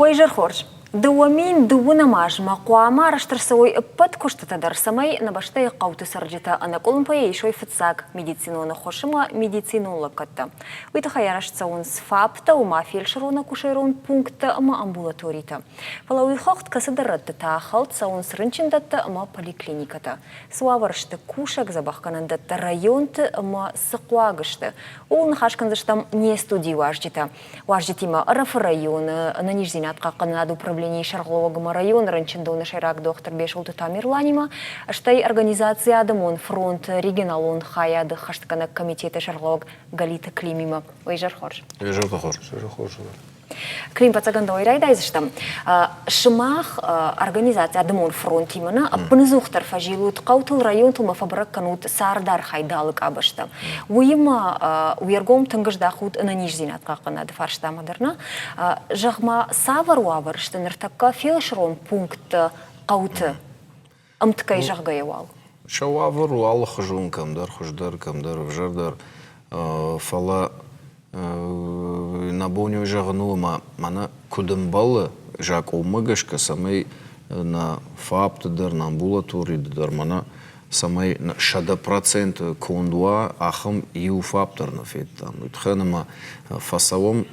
Уӕ изӕр хорз! 2012 азмӕ хъуамӕ арӕзт ӕрцӕуой ӕппӕт куыстытӕ дӕр, цӕмӕй нӕ бӕстӕйы хъӕуты цӕрджытӕ ӕнӕкъуылымпыйӕ исой фыццаг медицинон ӕххуыс ӕмӕ медицинон лӕггӕдтӕ. Уый тыххӕй арӕзт цӕуынц ФАП-тӕ, ома фельдшерон-акушерон пункттӕ ӕмӕ амбулаторитӕ. Фӕлӕ уый хыгъд кӕцыдӕр рӕтты та хӕлд цӕуынц рынчындӕттӕ ӕмӕ поликлиникӕтӕ. Цы уавӕр сты кусӕг дзӕбӕхгӕнӕндӕттӕ районты ӕмӕ цы хъуаг сты, ууыл ныхас кӕндзыстӕм не студийы уазджытӕ. Уазджытимӕ Ӕрӕфы районы ӕнӕниздзинад хъахъхъӕнынады управленийы сӕргълӕууӕг ӕмӕ районы рынчындоны сӕйраг дохтыр Бесолты Тамерланимӕ, стӕй организаци Адӕмон фронты регионалон хайады хӕстгӕнӕг комитеты сӕргълӕууӕг Галиты Климимӕ. Уый изӕр хорз. Изӕр хорз. Изӕр хорз. Клим фӕцӕгӕндӕй райдайдзыстӕм. Сымах организаци Адӕмон фронтимӕ нӕ ӕппынӕдзухдӕр фӕзилут хъӕутыл, районтыл ма фӕбӕрӕг кӕнут цардархайды алы къабӕзтӕ. Уыимӕ уе ргом тынг здахут ӕнӕниздзинад хъахъхъӕнады фарстамӕ дӕр нӕ. Зӕгъ-ма, цавӕр уавӕр сты ныртӕккӕ фелсырон пунктты хъӕуты? Ӕмткӕй зӕгъгӕйӕ уал. Сӕ уавӕр у алыхуызон, кӕмдӕр хуыздӕр, кӕмдӕр ӕвзӕрдӕр. Фӕлӕ нӕ бон у зӕгъын у, ӕмӕ мӕнӕ куыд ӕмбӕлы закъонмӕ гӕсгӕ, цӕмӕй нӕ ФАП-ты дӕр, нӕ амбулаториты дӕр мӕнӕ цӕмӕй 100% конд уа, ахӕм иу ФАП дӕр нӕ федтам. Уый тыххӕй ӕмӕ фӕцӕуӕм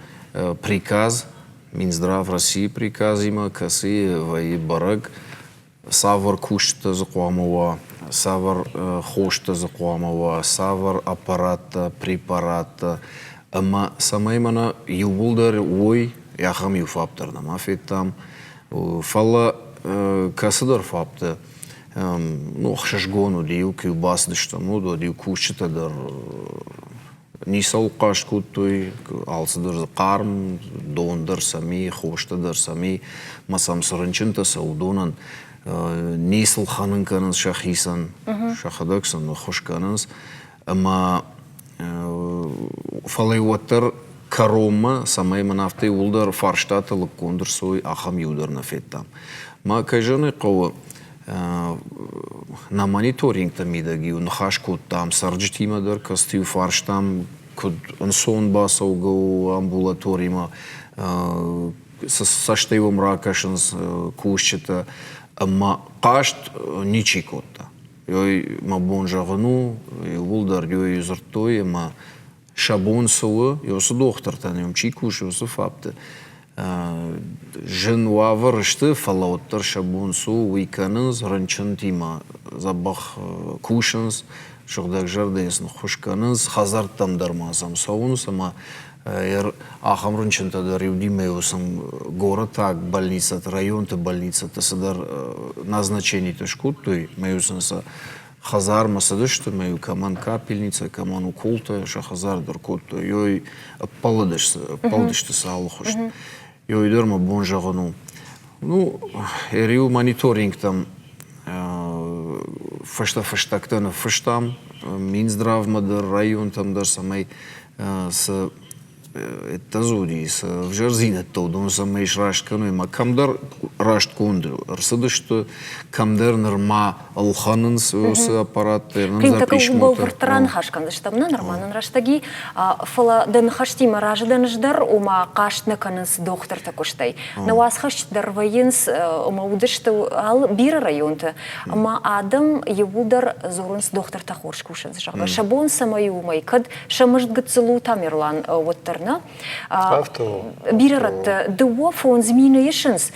приказ Минздрав Российы приказимӕ, кӕцыйы вӕййы бӕрӕг, цавӕр кусджытӕ дзы хъуамӕ уа, цавӕр хостӕ дзы хъуамӕ уа, цавӕр аппараттӕ, препараттӕ ӕмӕ цӕмӕй мӕнӕ иууылдӕр уой, ахӕм иу ФАП дӕр нӕма федтам. Фӕлӕ кӕцыдӕр ФАП-ты ну, ӕхсызгон уыди, иу куы бацыдыстӕм, уӕд иу кусджытӕ дӕр ницӕуыл хъаст кодтой, алцыдӕр дзы хъарм, дон дӕр сӕм и, хостӕ дӕр сӕм и, ӕмӕ сӕм цы рынчынтӕ цӕуы, уыдонӕн ницы лхӕнын кӕнынц сӕхицӕн, сӕхӕдӕг сын ӕххуыс кӕнынц. Ӕмӕ фӕлӕ уӕддӕр кӕронмӕ, цӕмӕй мын афтӕ иууылдӕр фарстатӕ лыггонд ӕрцӕуой, ахӕм иу дӕр нӕ федтам. Мӕ кӕй зӕгъын ӕй хъӕуы, нӕ мониторингты мидӕг-иу ныхас кодтам цӕрджытимӕ дӕр, кӕцыты-иу фарстам, куыд ӕнцон бацӕугӕ у амбулаторимӕ, цы цӕстӕй уӕм ракӕсынц кусджытӕ, ӕмӕ хъаст ничи кодта. Ёй мӕ бон зӕгъын у, иууылдӕр ёй дзырдтой ӕмӕ сӕ бон цы у, уыцы дохтыртӕн ӕм чи кусы, уыцы ФАП-ты зын уавӕр сты, фӕлӕ уӕддӕр сӕ бон цы у, уый кӕнынц, рынчынтимӕ дзӕбӕх кусынц, сыгъдӕгзӕрдӕйӕ сын ӕххуыс кӕнынц, хӕдзӕрттӕм дӕр ма сӕм цӕуынц ӕмӕ ахӕм рынчынтӕ дӕр иудимӕ сын горӕтаг больницӕты, районты больницӕты цыдӕр назначенитӕ скодтой, ӕмӕ-иу сын сӕ хӕдзармӕ цыдысты, ӕмӕ-иу кӕмӕн капельницӕ, кӕмӕн уколтӕ сӕ хӕдзар дӕр кодтой. Ёй ӕппӕлыдысты, ӕппӕлыдысты сӕ алыхуызты. Ёй дӕр мӕ бон зӕгъын у. Ну, ӕриу мониторингтӕм фӕстӕ-фӕстӕгтӕ ныффыстам Минздравмӕ дӕр, районтӕм дӕр, цӕмӕй цы ӕддӕдзури, цы ӕвзӕрдзинӕдтӕ уыдон цӕмӕй сраст кӕной ӕмӕ кӕмдӕр растгонд ӕрцыдысты, кӕмдӕр нырма ӕлхӕнынц уыцы аппараттӕ, ӕндӕр писмотӕ. Бӕлвырддӕр аныхас кӕндзыстӕм нӕ нырма нын рӕстӕги, фӕлӕ дӕ ныхӕстимӕ разы дӕн ӕз дӕр, ома хъаст нӕ кӕнынц дохтырты куыстӕй. Нӕ уацхӕсджытӕ дӕр вӕййынц, ома уыдысты бирӕ районты, ӕмӕ адӕм иууылдӕр дзурынц дохтыртӕ хорз кусынц, зӕгъгӕ, сӕ бон цӕмӕй у, уымӕй, кӕд сӕ мызд гыццыл у Тамерлан, уӕддӕр нӕ. Бирӕ рӕтты 2-5 мины исынц,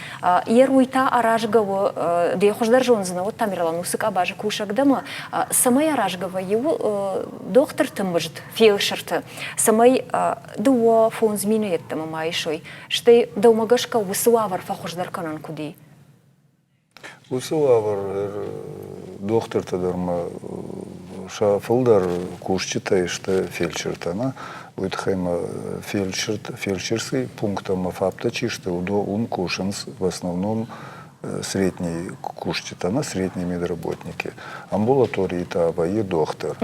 йе уый та аразгӕ у, дӕ хуыздӕр зондзынӕ, уӕд Тамерлан уыцы къабазы кусӕг дӕ ӕмӕ цӕмӕй аразгӕ вӕййы дохтырты мызд, фелсырты, цӕмӕй 2-5 мины йеддӕмӕ ма исой, стӕй дӕумӕ гӕсгӕ уыцы уавӕр фӕхуыздӕр кӕнӕн куыд и? Уыцы уавӕр дохтыртӕ дӕр ма сӕ фылдӕр кусджытӕй сты фельдшертӕ, нӕ? Уый тыххӕй ма фельдшерский пункттӕм ма ФАП-тӕ чи сты, уым кусынц в основном средний кусджытӕ, нӕ средние медработники. Амбулаторийы та вӕййы дохтыр.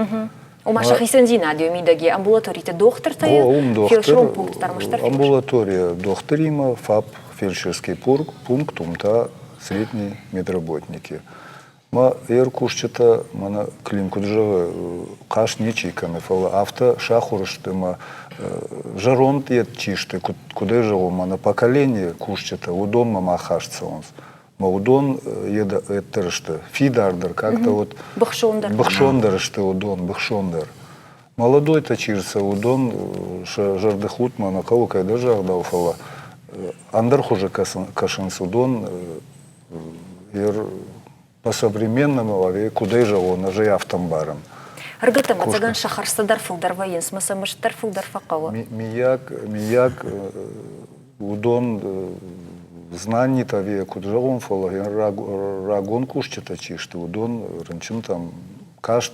Ома сӕ хицӕндзинад йӕ мидӕг амбулаториты дохтыртӕ, фельдшерон пункт дӕр мастер. Амбулатория дохтыримӕ, ФАП, фельдшерский пункт, уым та средний медработники. Мӕ ӕркусджытӕ мӕнӕ Клим куыд зӕгъы, хъаст ничи кӕны, фӕлӕ афтӕ сахуыр сты ӕмӕ зӕронд йед чи сты, куыдӕй зӕгъон, мӕнӕ поколение кусджытӕ, уыдонмӕ ма хаст цӕуынц. Мӕ уыдон еддӕр сты, фидардӕр, как-то вот быхсондӕр. Быхсондӕр сты уыдон, быхсондӕр. Молодойтӕ чи рцӕуы, уыдон сӕ зӕрдыхудтмӕ нӕ хъӕуы кӕйдӕр загъдау, фӕлӕ ӕндӕр хуызы кӕсынц уыдон по-современному ӕви куыдӕй зӕгъон, ӕз ӕй афтӕ ӕмбарын. Ӕрыгӕттӕ ӕвӕццӕгӕн сӕ хӕрзтӕ дӕр фылдӕр вӕййынц, мӕ сӕ мызд дӕр фылдӕр фӕхъӕуы. Миййаг, миййаг уыдон знанитӕ ӕви куыд зӕгъон, фӕлӕ рагон кусджытӕ чи сты, уыдон рынчынтӕм каст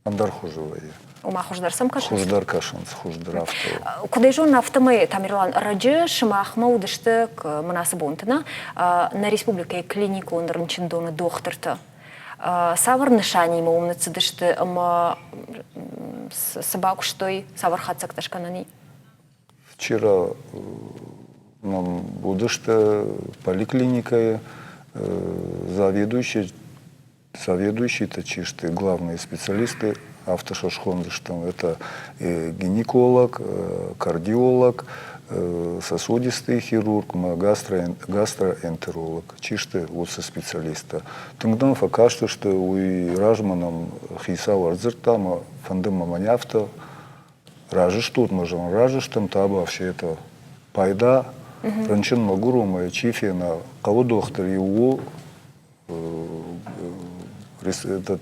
ӕндӕр хуызы вӕййы. Ома хуыздӕр сӕм кӕсынц? Хуыздӕр кӕсынц, хуыздӕр афтӕ. Куыд ӕй зонын, афтӕмӕй, Тамерлан, ӕрӕджы сымахмӕ уыдысты мын ацы бонты нӕ, нӕ республикӕйы клиникон рынчындоны дохтыртӕ. Цавӕр нысанимӕ уым ныццыдысты ӕмӕ цы бакуыстой, цавӕр хатдзӕгтӕ скӕнӕн и? Вчера нам уыдысты поликлиникӕйы заведующий Заведующие-то чи сты, главные специалисты, афтӕ сӕ схондзыстӕм. Это гинеколог, кардиолог, сосудистый хирург ӕмӕ гастроэнтеролог. Чи сты уыцы специалисттӕ. Тынг нӕм фӕкастысты, уый размӕ нӕм хицау ӕрдзырдта ӕмӕ фӕнды мӕ мӕнӕ афтӕ разы стут, мӕ зӕгъын, разы стӕм, табу все это пайда, рынчын мӕгуыр у ӕмӕ йӕ чи фена, хъӕуы дохтыр иу у, этот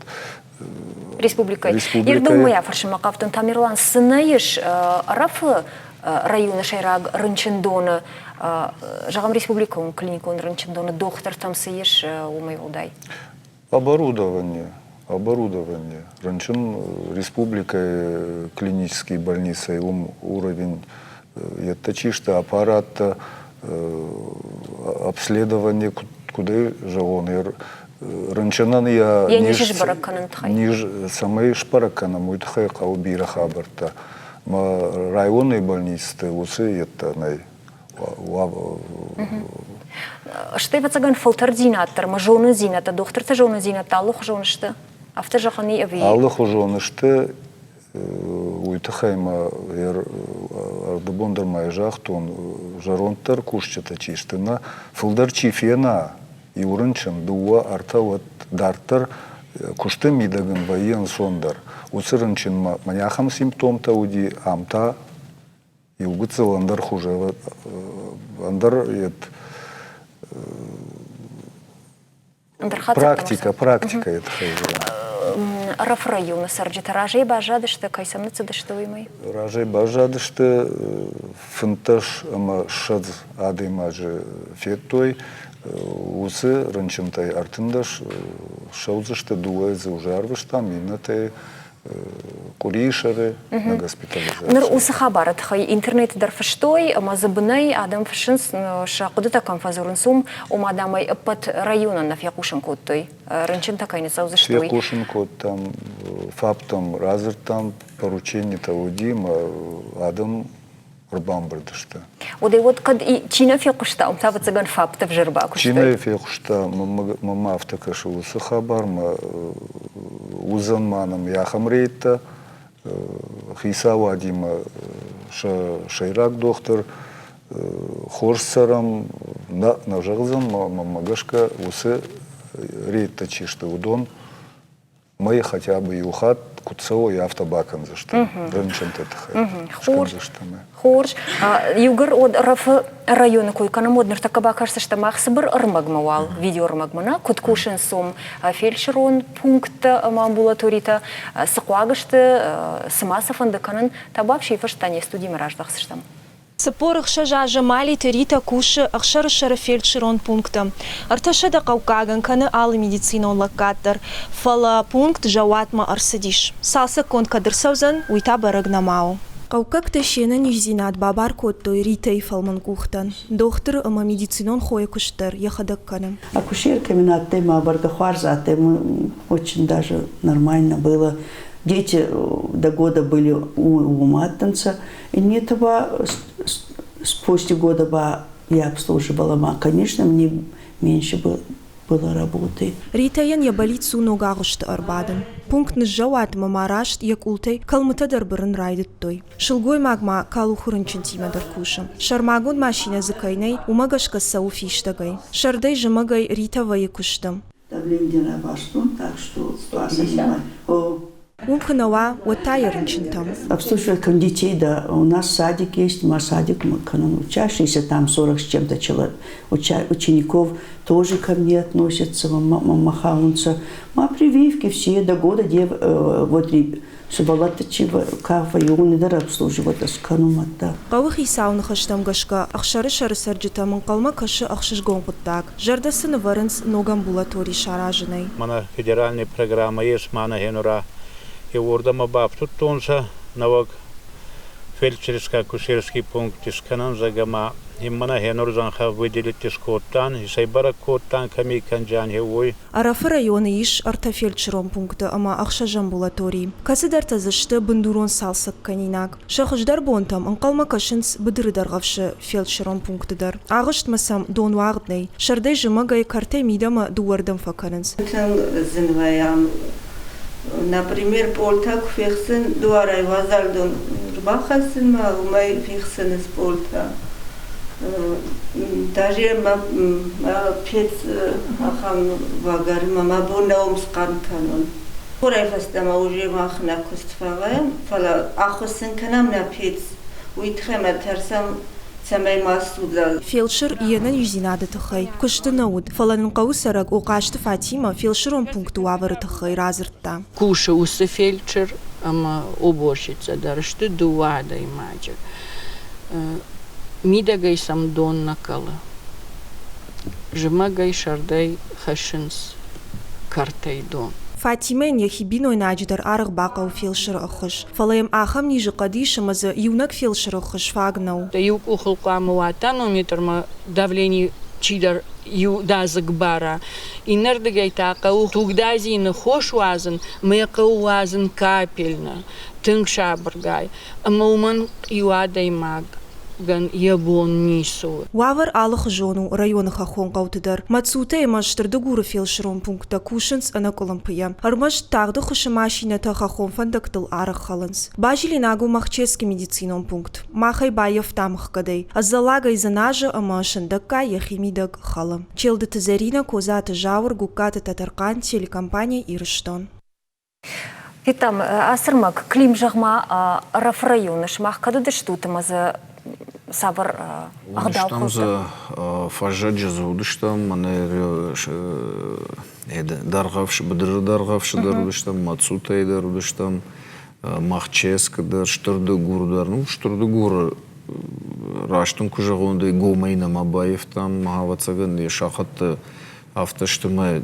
республикӕйы. Ирдонмӕ фӕрсынмӕ хъавтон Тамерлан, цы нӕ ис Ӕрӕфы районы сӕйраг рынчындоны, зӕгъӕм, республикон клиникон рынчындоны дохтыртӕм цы ис, уымӕй уӕлдай? Оборудование, оборудование. Рынчын республикӕйы клинический больницӕйы уым уровень йедтӕ чи сты, аппараттӕ, обследование куыдӕй зӕгъон, рынчынӕн йӕ низ сбӕрӕг кӕнын тыххӕй. Низ цӕмӕй сбӕрӕг кӕнӕм, уый тыххӕй хъӕуы бирӕ хабӕрттӕ. Мӕ районный больницты уыцы йедтӕ нӕй. Стӕй, ӕвӕццӕгӕн, фӕлтӕрддзинад дӕр ӕмӕ зонындзинӕдтӕ, дохтырты зонындзинӕдтӕ алыхуызон сты? Афтӕ зӕгъӕн и ӕви? Алыхуызон сты. Уый тыххӕй ма ӕрдӕбон дӕр ма загътон, зӕронддӕр кусджытӕ чи сты, нӕ фылдӕр чи фена, иу рынчын, дыууӕ, ӕртӕ, уӕд дарддӕр куысты мидӕг ын вӕййы ӕнцондӕр. Уыцы рынчынмӕ мӕнӕ ахӕм симптомтӕ уыди, ам та иу гыццыл ӕндӕр хуызы, ӕндӕр Практика, практикӕйы тыххӕй Ӕрӕфы районы цӕрджытӕ разӕй баззадысты, кӕй сӕм ныццыдысты, уымӕй? Разӕй баззадысты, 15 ӕмӕ 20 адӕймаджы федтой. Уыцы рынчынтӕй 13 ссӕудзысты, дыууӕ дзы уже арвыстам, иннӕтӕй къуырийы на госпитализацию. Ныр уыцы хабары тыххӕй интернеты дӕр фыстой ӕмӕ дзы бынӕй адӕм фыссынц, сӕ хъуыдытӕ кӕм фӕдзурынц, уым, ома адӕмӕй ӕппӕт районӕн нӕ фехъусын кодтой, рынчынтӕ кӕй ныццӕудзысты, уый. Фехъусын кодтам, ФАП-тӕм радзырдтам, порученитӕ уыди, ӕмӕ адӕм ӕрбамбырд сты. Уӕдӕй уӕд кӕд чи нӕ фехъуыста, уым та, ӕвӕццӕгӕн, ФАП-ты ӕвзӕр бакуыстой. Чи нӕ фехъуыста, мӕнмӕ афтӕ кӕсы уыцы хабар, мӕ уыдзӕн ма нӕм ахӕм рейдтӕ, хицауадимӕ сӕ сӕйраг дохтыр хорз цӕрӕм, нӕ, нӕ зӕгъдзӕн, мӕнмӕ гӕсгӕ уыцы рейдтӕ чи сты, уыдон мӕй хотя бы иу хатт куыд цӕуой, афтӕ бакӕндзысты рынчынты тыххӕй. Хорз. Хорз. Иугӕр уӕд Ӕрӕфы районы кой кӕнӕм, уӕд ныртӕккӕ бакӕсдзыстӕм мах цыбыр ӕрмӕгмӕ уал, видеоӕрмӕгмӕ нӕ, куыд кусынц уым фельдшерон пункттӕ ӕмӕ амбулаторитӕ, цы хъуаг сты, цы ма сӕ фӕнды кӕнын, табуафсийы фӕстӕ не студимӕ раздӕхдзыстӕм. 46 азы Малиты Рита кусы Ӕхсӕрысӕры фельдшерон пункты. Ӕртӕсӕдӕ хъӕуккагӕн кӕны алы медицинон лӕггад дӕр, фӕлӕ пункт зӕууатмӕ ӕрцыдис. Цалцӕггонд кӕд ӕрцӕудзӕн, уый та бӕрӕг нӕма у. Хъӕуккӕгтӕ се нӕниздзинад бабар кодтой Ритӕйы фӕлмӕн къухтӕн. Дохтыр ӕмӕ медицинон хойы куыст дӕр йӕхӕдӕг кӕны. Акушерками адтӕй ма бӕргӕ хуарз адтӕй, очень даже нормально было. Дети до года были у адтӕнцӕ. Иннетӕ ба с после года ба я обслуживала ма, конечно, мне меньше было. было работы. Ритӕйӕн йӕ бӕллиц у ног агъуысты ӕрбадын. Пункт ныззӕуатмӕ ма раст йӕ къултӕй кӕлмытӕ дӕр бырын райдыдтой. Сылгоймаг ма калухы рынчынтимӕ дӕр кусы. Сӕрмагонд машинӕ дзы кӕй нӕй, уымӕ гӕсгӕ цӕуы фистӕгӕй. Сӕрдӕй-зымӕгӕй Ритӕ вӕййы куысты. Давление рабастон, так что 150. Уым куы нӕ уа, уӕд та йӕ рынчынтӕм. Обслуживать детей, да. У нас садик есть, мы садик мы канон учащиеся, там 40 с чем-то человек, учеников тоже ко мне относятся, махаунца. Ма прививки все до года, дев, вот сывӕллӕтты чи кафы, уыны дӕр обслуживать скӕнынмӕ. Хъӕуы хицауы ныхӕстӕм гӕсгӕ, Ӕхсӕрысӕры цӕрджытӕм ӕнхъӕлмӕ кӕсы ӕхсызгон хъуыддаг. Зӕрдӕ сын ӕвӕрынц ног амбулатори саразынӕй. Мӕнӕ федеральный программӕ ес, мӕнӕ хенура еуордӕмӕ бафтудтонцӕ нӕуӕг фельдшерско-акушерский пункт искӕнӕн, зӕгъгӕ ма ин мӕнӕ хенур зӕнхӕ выделить искодтан, исӕй бӕрӕг кодтан, кӕми кӕнджан, уой. Ӕрӕфы районы ис ӕртӕ фельдшерон пункты ӕмӕ ӕхсӕз амбулаторийы. Кӕцыдӕртӕ дзы сты бындурон цалцӕгкӕнинаг. Сӕ хуыздӕр бонтӕм ӕнхъӕлмӕ кӕсынц Быдыры Дӕргъӕвсы фельдшерон пункты дӕр. Агъуыстмӕ сӕм дон уагъд нӕй. Сӕрдӕй-зымӕгӕй кӕртӕй мидӕмӕ дыууӕрдӕм фӕкӕнынц. Тынг зын вӕййӕм. Например, пъолтӕ куы фехсын, дуарӕй уазал дон ӕрбахӕссынмӕ, уымӕй фехсынц пъолтӕ. Даже мӕ пец ахӕм вагармӕ мӕ бон нӕу схъарм кӕнын. Хурӕй фӕстӕмӕ уже мах нӕ куыст фӕвӕйӕм, фӕлӕ ахуыссын кӕнӕм нӕ пец. Уый тыххӕй мӕ тӕрсӕм, цӕмӕй ма судза. Фелсыр йе нӕниздзинады тыххӕй куысты нӕ уыд, фӕлӕ нын хъӕуы цӕрӕг Охъазты Фатимӕ фелсырон пункты уавӕры тыххӕй радзырдта. Кусы уыцы фельдшер ӕмӕ уборщицӕ дӕр сты дыууӕ адӕймаджы. Мидӕгӕй сӕм дон нӕ кӕлы. Зымӕгӕй сӕрдӕй хӕссынц кӕртӕй дон. Фатимӕйӕн йӕхи бинойнаджы дӕр арӕх бахъӕуы фелсыры ӕххуыс, фӕлӕ йӕм ахӕм низы хъӕд ис ӕмӕ дзы иунӕг фелсыры ӕххуыс фаг нӕу. Иу къухыл хъуамӕ уа тонометрмӕ давлени чидӕр иудадзыг бара. Иннӕрдыгӕй та хъӕуы тугдадзины хос уадзын, мӕ хъӕуы уадзын капельнӕ, тынг сабыргай. Ӕмӕ уымӕн иу адӕймагӕн йӕ бон ницы у. Уавӕр алыхуызон у районы хӕххон хъӕуты дӕр. Мацутӕ ӕмӕ Стырдыгуры фелсырон пункттӕ кусынц ӕнӕкъуылымпыйӕ. Ӕрмӕст тагъд ӕххуысы машинӕтӕ хӕххон фӕндӕгтыл арӕх хӕлынц. Базилинаг у Махческы медицинон пункт. Мах ӕй баййӕфтам ӕхгӕдӕй. Ӕдзӕллагӕй дзыназы ӕмӕ сындӕггай йӕхи мидӕг хӕлы. Челдыты Зӕринӕ, Козаты Зауыр, Гугкаты Тӕтӕрхъан, телекомпания «Ирыстон». Федтам, ацы ӕрмӕг Клим, зӕгъ-ма, Ӕрӕфы районы сымах кӕд уыдыстут ӕмӕ дзы цавӕр ӕгъдау Уыдыстӕм дзы, фӕззӕджы дзы уыдыстӕм, мӕнӕ Дӕргъӕвсы, быдыры Дӕргъӕвсы дӕр уыдыстӕм, Мацутӕйы дӕр уыдыстӕм, Махческы дӕр, Стыр-Дыгур дӕр. Ну, Стыр-Дыгуры раст ын куы зӕгъон, гомӕй нӕма баивтам, ӕвӕццӕгӕн, йӕ сахӕтты афтӕ сты мӕ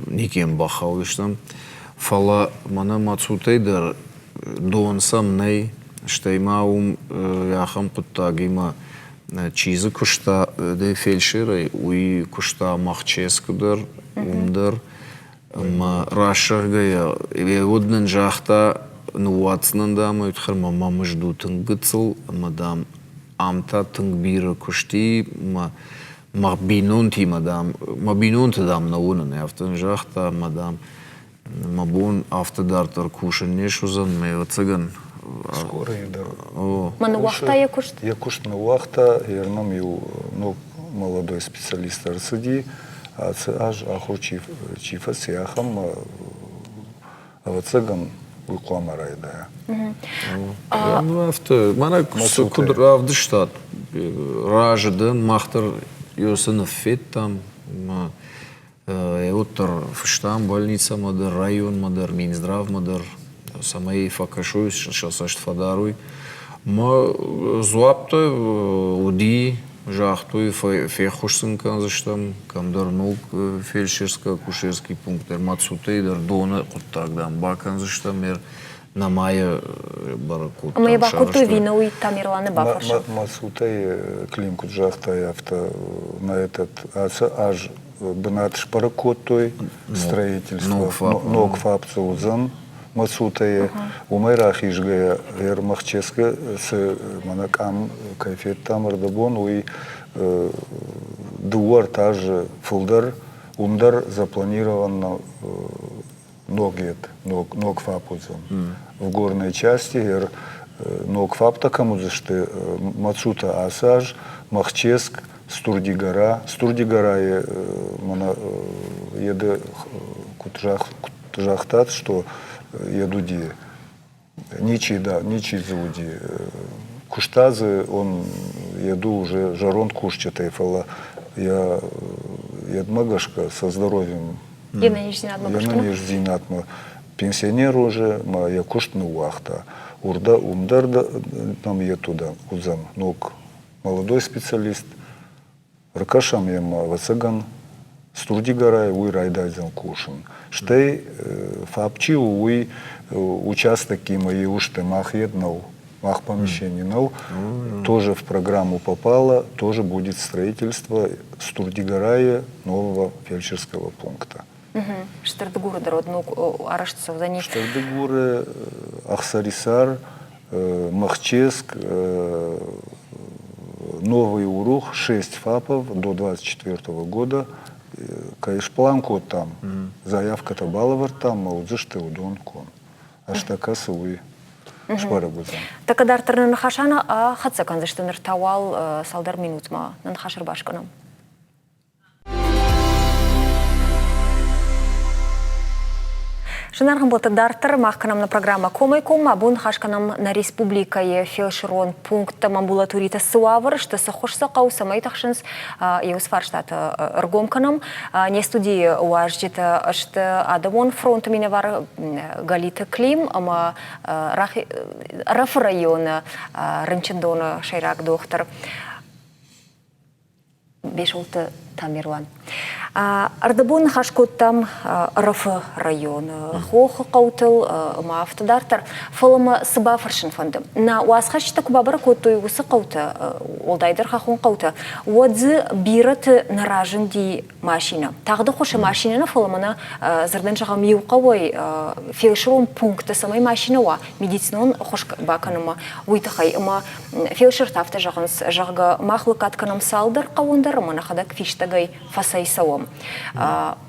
никӕм бахаудыстӕм. Фӕлӕ мӕнӕ Мацутӕй дӕр дон сӕм нӕй, стӕй ма уым ахӕм хъуыддагимӕ чи дзы куыста дӕ фельдшерӕй, уый куыста Махческы дӕр, уым дӕр. Ӕмӕ раст зӕгъгӕйӕ, уӕд нын загъта, ныууадздзынӕн, дам, уый тыххӕй мӕ мӕ мызд у тынг гыццыл ӕмӕ, дам, ам та тынг бирӕ куыст и, мӕ мӕ бинонтимӕ, дам, мӕ бинонты, дам, нӕ уынын. Афтӕ нын загъта, ӕмӕ, дам, мӕ бон афтӕ дарддӕр кусын не суыдзӕн, мӕ ӕвӕццӕгӕн. Скорыйы дӕр. Мӕ ныууагъта йӕ куыст? Йӕ куыст ныууагъта, йе рнӕм иу ног молодой специалист ӕрцыди, ацы аз ахуыр чи фӕци, ахӕм, ӕвӕццӕгӕн, уый хъуамӕ райдайа. Афтӕ, мӕнӕ куыд равдыстат, разы дӕн, мах дӕр ё цы ныффедтам, уӕддӕр фыстам больницӕмӕ дӕр, районмӕ дӕр, Минздравмӕ дӕр, цӕмӕй фӕкӕсой, сӕ цӕст фӕдарой. Мӕ дзуапптӕ уыди, загътой, феххуыс сын кӕндзыстӕм, кӕмдӕр ног фельдшерско-акушерский пункт дӕр, Мацутӕй дӕр доны хъуыддаг, дам, бакӕндзыстӕм, нӕма йӕ бӕрӕг кодтам. Ӕмӕ йӕ бакодтой ӕви уый Тамерланы бафӕрсын? Мацутӕй Клим куыд загътай, афтӕ на этот ацы аз бынат сбӕрӕг кодтой строительство, ног ФАП дзы уыдзӕн Мацутӕйы. Уымӕй рахизгӕйӕ, Ермахческы цы мӕнӕ къам кӕй федтам ӕрдӕбон, уый дыууӕ-ӕртӕ азы фылдӕр. Уым дӕр запланировано ног ед, ног, ног ФАП уыдзӕн. В горной части ног ФАП-тӕ кӕм уыдзысты, Мацута ацы аз, Махческ, Стурдигора. Стурдигорайы мӕнӕ еды куыд загътат, что ед уыди Ничи, да, ничи дзы уыди. Куыста дзы он еду уже зӕронд кусджытӕй, фӕлӕ йӕ йедмӕ гӕсгӕ со здоровьем Йе нӕниздзинадмӕ гӕсгӕ? Йе нӕниздзинадмӕ пенсионер уже ма йӕ куыст ныууагъта. Уырда уым дӕр нӕм йед уыдзӕн ног молодой специалист. Ӕркӕсӕм йӕм, ӕвӕццӕгӕн, Стурдигарӕй уый райдайдзӕн кусын. Стӕй ФАП чи у, уый участокимӕ иу сты, мах йед нӕу, мах помещение нӕу. Тоже в программу попало, тоже будет строительство Стурдигарайы нового фельдшерского пункта. Стырдыгуры дӕр уӕд ног арӕзт цӕудзӕни. Стырдыгуры, Ӕхсӕрисӕр, Махческ, Новый Урух, шесть ФАПов до 24 года. Кӕй сплан кодтам, заявкӕтӕ балӕвӕрдтам, ӕмӕ уыдзысты уыдон конд. Ӕз та кӕцы уый сбӕрӕг уыдзӕн. Тӕккӕ дарддӕр нӕ ныхасӕн ахӕццӕ кӕндзысты ныр та уал цалдӕр минутмӕ нӕ ныхас ӕрбаскъуынӕм. Зынаргъ ӕмбӕлттӕ, дарддӕр мах кӕнӕм нӕ программӕ Комӕй-коммӕ. Абон ныхас кӕнӕм нӕ республикӕйы фелсырон пункттӕм амбулаторитӕ цы уавӕры сты, цы хуыз сӕ хъӕуы, цӕмӕй тыхсынц, еуыцы фарстатӕ ӕргом кӕнӕм. Не студийы уазджытӕ сты Адӕмон фронты минӕвар Галиты Клим ӕмӕ Ӕрӕфы районы рынчындоны сӕйраг дохтыр Бесолты Тамерлан. Ӕрдӕбон ныхас кодтам Ӕрӕфы районы хохы хъӕутыл ӕмӕ афтӕ дарддӕр. Фӕлӕ мӕ цы бафӕрсын фӕнды? Нӕ уацхӕсджытӕ куы бабӕрӕг кодтой уыцы хъӕутӕ, уӕлдайдӕр хӕххон хъӕутӕ, уӕд дзы бирӕты нӕ разынди машинӕ. Тагъды хуысы машинӕ нӕ, фӕлӕ мӕнӕ дзырдӕн зӕгъӕм, иу хъӕуӕй фелсырон пункты цӕмӕй машинӕ уа медицинон ӕххуыс бакӕнынмӕ, уый тыххӕй. Ӕмӕ Фелсыртӕ афтӕ зӕгъынц, зӕгъгӕ, мах лӕггад кӕнӕм цалдӕр хъӕуӕн дӕр ӕмӕ нӕхӕдӕг фистӕгӕй фӕцӕйцӕуӕм.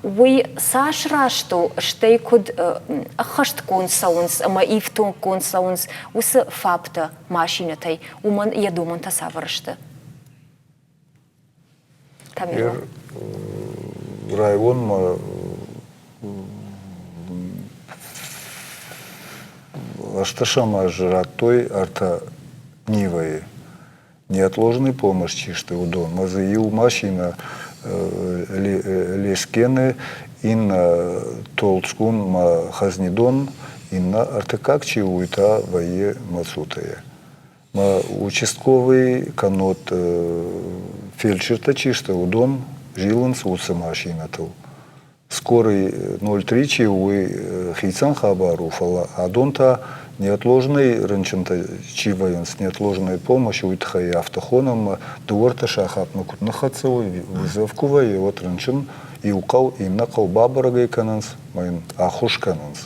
Уый цас раст у, стӕй куыд ӕххӕстгонд цӕуынц ӕмӕ ифтонггонд цӕуынц уыцы ФАП-тӕ машинӕтӕй, уымӕн йӕ домӕнтӕ цавӕр сты? Тамерлан. Районмӕ ӕстӕсӕм азы радтой ӕртӕ Нивӕйы. Неотложный помощь чи сты, уыдон. Мӕ дзы иу машинӕ Лескены, иннӕ Толцкун мӕ Хӕзнидон, иннӕ ӕртыккаг чи у, уый та вӕййы Мацутӕйы. Мӕ участковый кӕннод фельдшертӕ чи сты, уыдон зилынц уыцы машинӕтыл. Скорый 03 чи у, уый хицӕн хабар у, фӕлӕ адон та неотложный рынчынтӕ чи вӕййынц, неотложная помощь, уый тыххӕй афтӕ хонӕм ӕмӕ дыууӕртӕ сахатмӕ куыд ныххӕццӕ уой, вызов куы вӕййы, уӕд рынчын иу хъӕу иннӕ хъӕу бабӕрӕг ӕй кӕнынц ӕмӕ йын ӕххуыс кӕнынц.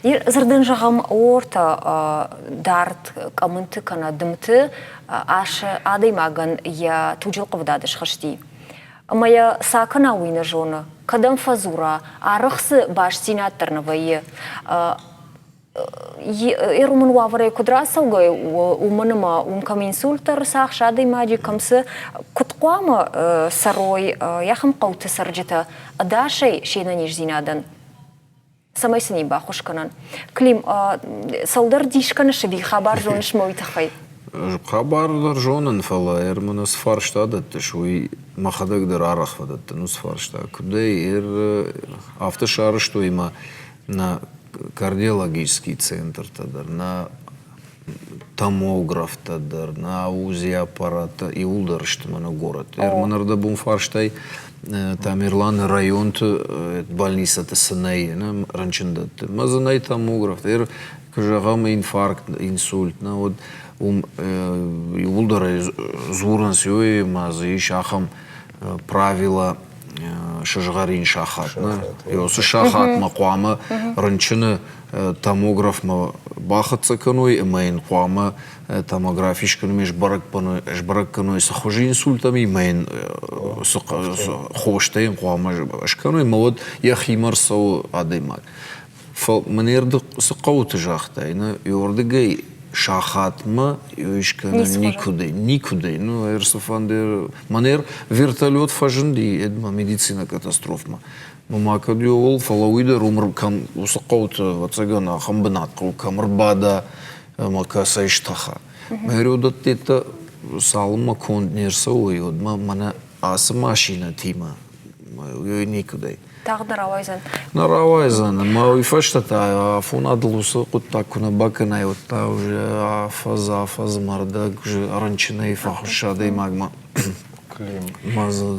Дзырдӕн зӕгъӕм, ортӕ дард къӕмынты кӕнӕ дымты асы адӕймагӕн йӕ туджы ӕлхъывдад схызти. Ӕмӕ йӕ цы акӕна, уый нӕ зоны. Кӕдӕм фӕдзура, арӕх дзы бастдзинад дӕр нӕ вӕййы. Ӕрумын уавӕрӕй куыд рацӕугӕ, уымӕн ӕмӕ уым кӕм инсульт дӕр ӕрцахсы адӕймаджы, кӕм цы, куыд хъуамӕ цӕрой ахӕм хъӕуты цӕрджытӕ ӕдасӕй се нӕниздзинадӕн? Цӕмӕй сын и баххуыс кӕнӕн? Клим, цӕуылдӕр дис кӕныс ӕви хабар зоныс мӕ уый тыххӕй? Хабар дӕр зонын, фӕлӕ ӕрмӕст цы фарста дӕттыс, уый мӕхӕдӕг дӕр арӕх фӕдӕттын уыцы фарста. Куыдӕй афтӕ сарӕзтой ӕмӕ нӕ кардиологический центртӕ дӕр, нӕ томографтӕ дӕр, нӕ УЗИ-аппараттӕ иууылдӕр сты мӕнӕ горӕты. Ӕрмӕн ӕрдӕбон фарстай Тамерланы районты больницӕты цы нӕй рынчындӕтты. Мӕ дзы нӕй томографтӕ. Куы зӕгъӕм инфаркт, инсульт, нӕ уӕд уым иууылдӕр дзурынц, ой, ма дзы ис ахӕм правила. сызгъӕрин сахат. Уыцы сахатмӕ хъуамӕ рынчыны томографмӕ бахӕццӕ кӕной ӕмӕ йын хъуамӕ томографи скӕнынмӕ сбӕрӕг кӕной, цы хуызы инсульт ӕм ӕмӕ йын цы хостӕ йын хъуамӕ скӕной, ӕмӕ уӕд йӕхимӕ ӕрцӕуы адӕймаг. Фӕлӕ мын цы хъӕуты загътай, нӕ уырдыгӕй сахатмӕ искӕнӕн никуыдӕй, никуыдӕй. Ну, ӕрцыфӕнды, мӕнӕ вертолет фӕзынди эдмӕ медицина катастрофмӕ. Ну, ма кӕд иуыл, фӕлӕ уый дӕр уым кӕм уыцы хъӕуты, ӕвӕццӕгӕн, ахӕм бынат хъӕуы, кӕм ӕрбада ӕмӕ кӕцӕй стӕха. Мӕ рӕудӕттӕ цалынмӕ конд не рцӕуой, уӕдмӕ мӕнӕ ацы машинӕтимӕ уый никуыдӕй. Тагъд нӕ рауайдзӕн? Нӕ рауайдзӕн. Ӕмӕ уый фӕстӕ та афонадыл уыцы хъуыддаг куы нӕ бакӕнай, уӕд та уже афӕдз, афӕдзмӕ рдӕг уже рынчынӕй фӕхуыссы адӕймагмӕ.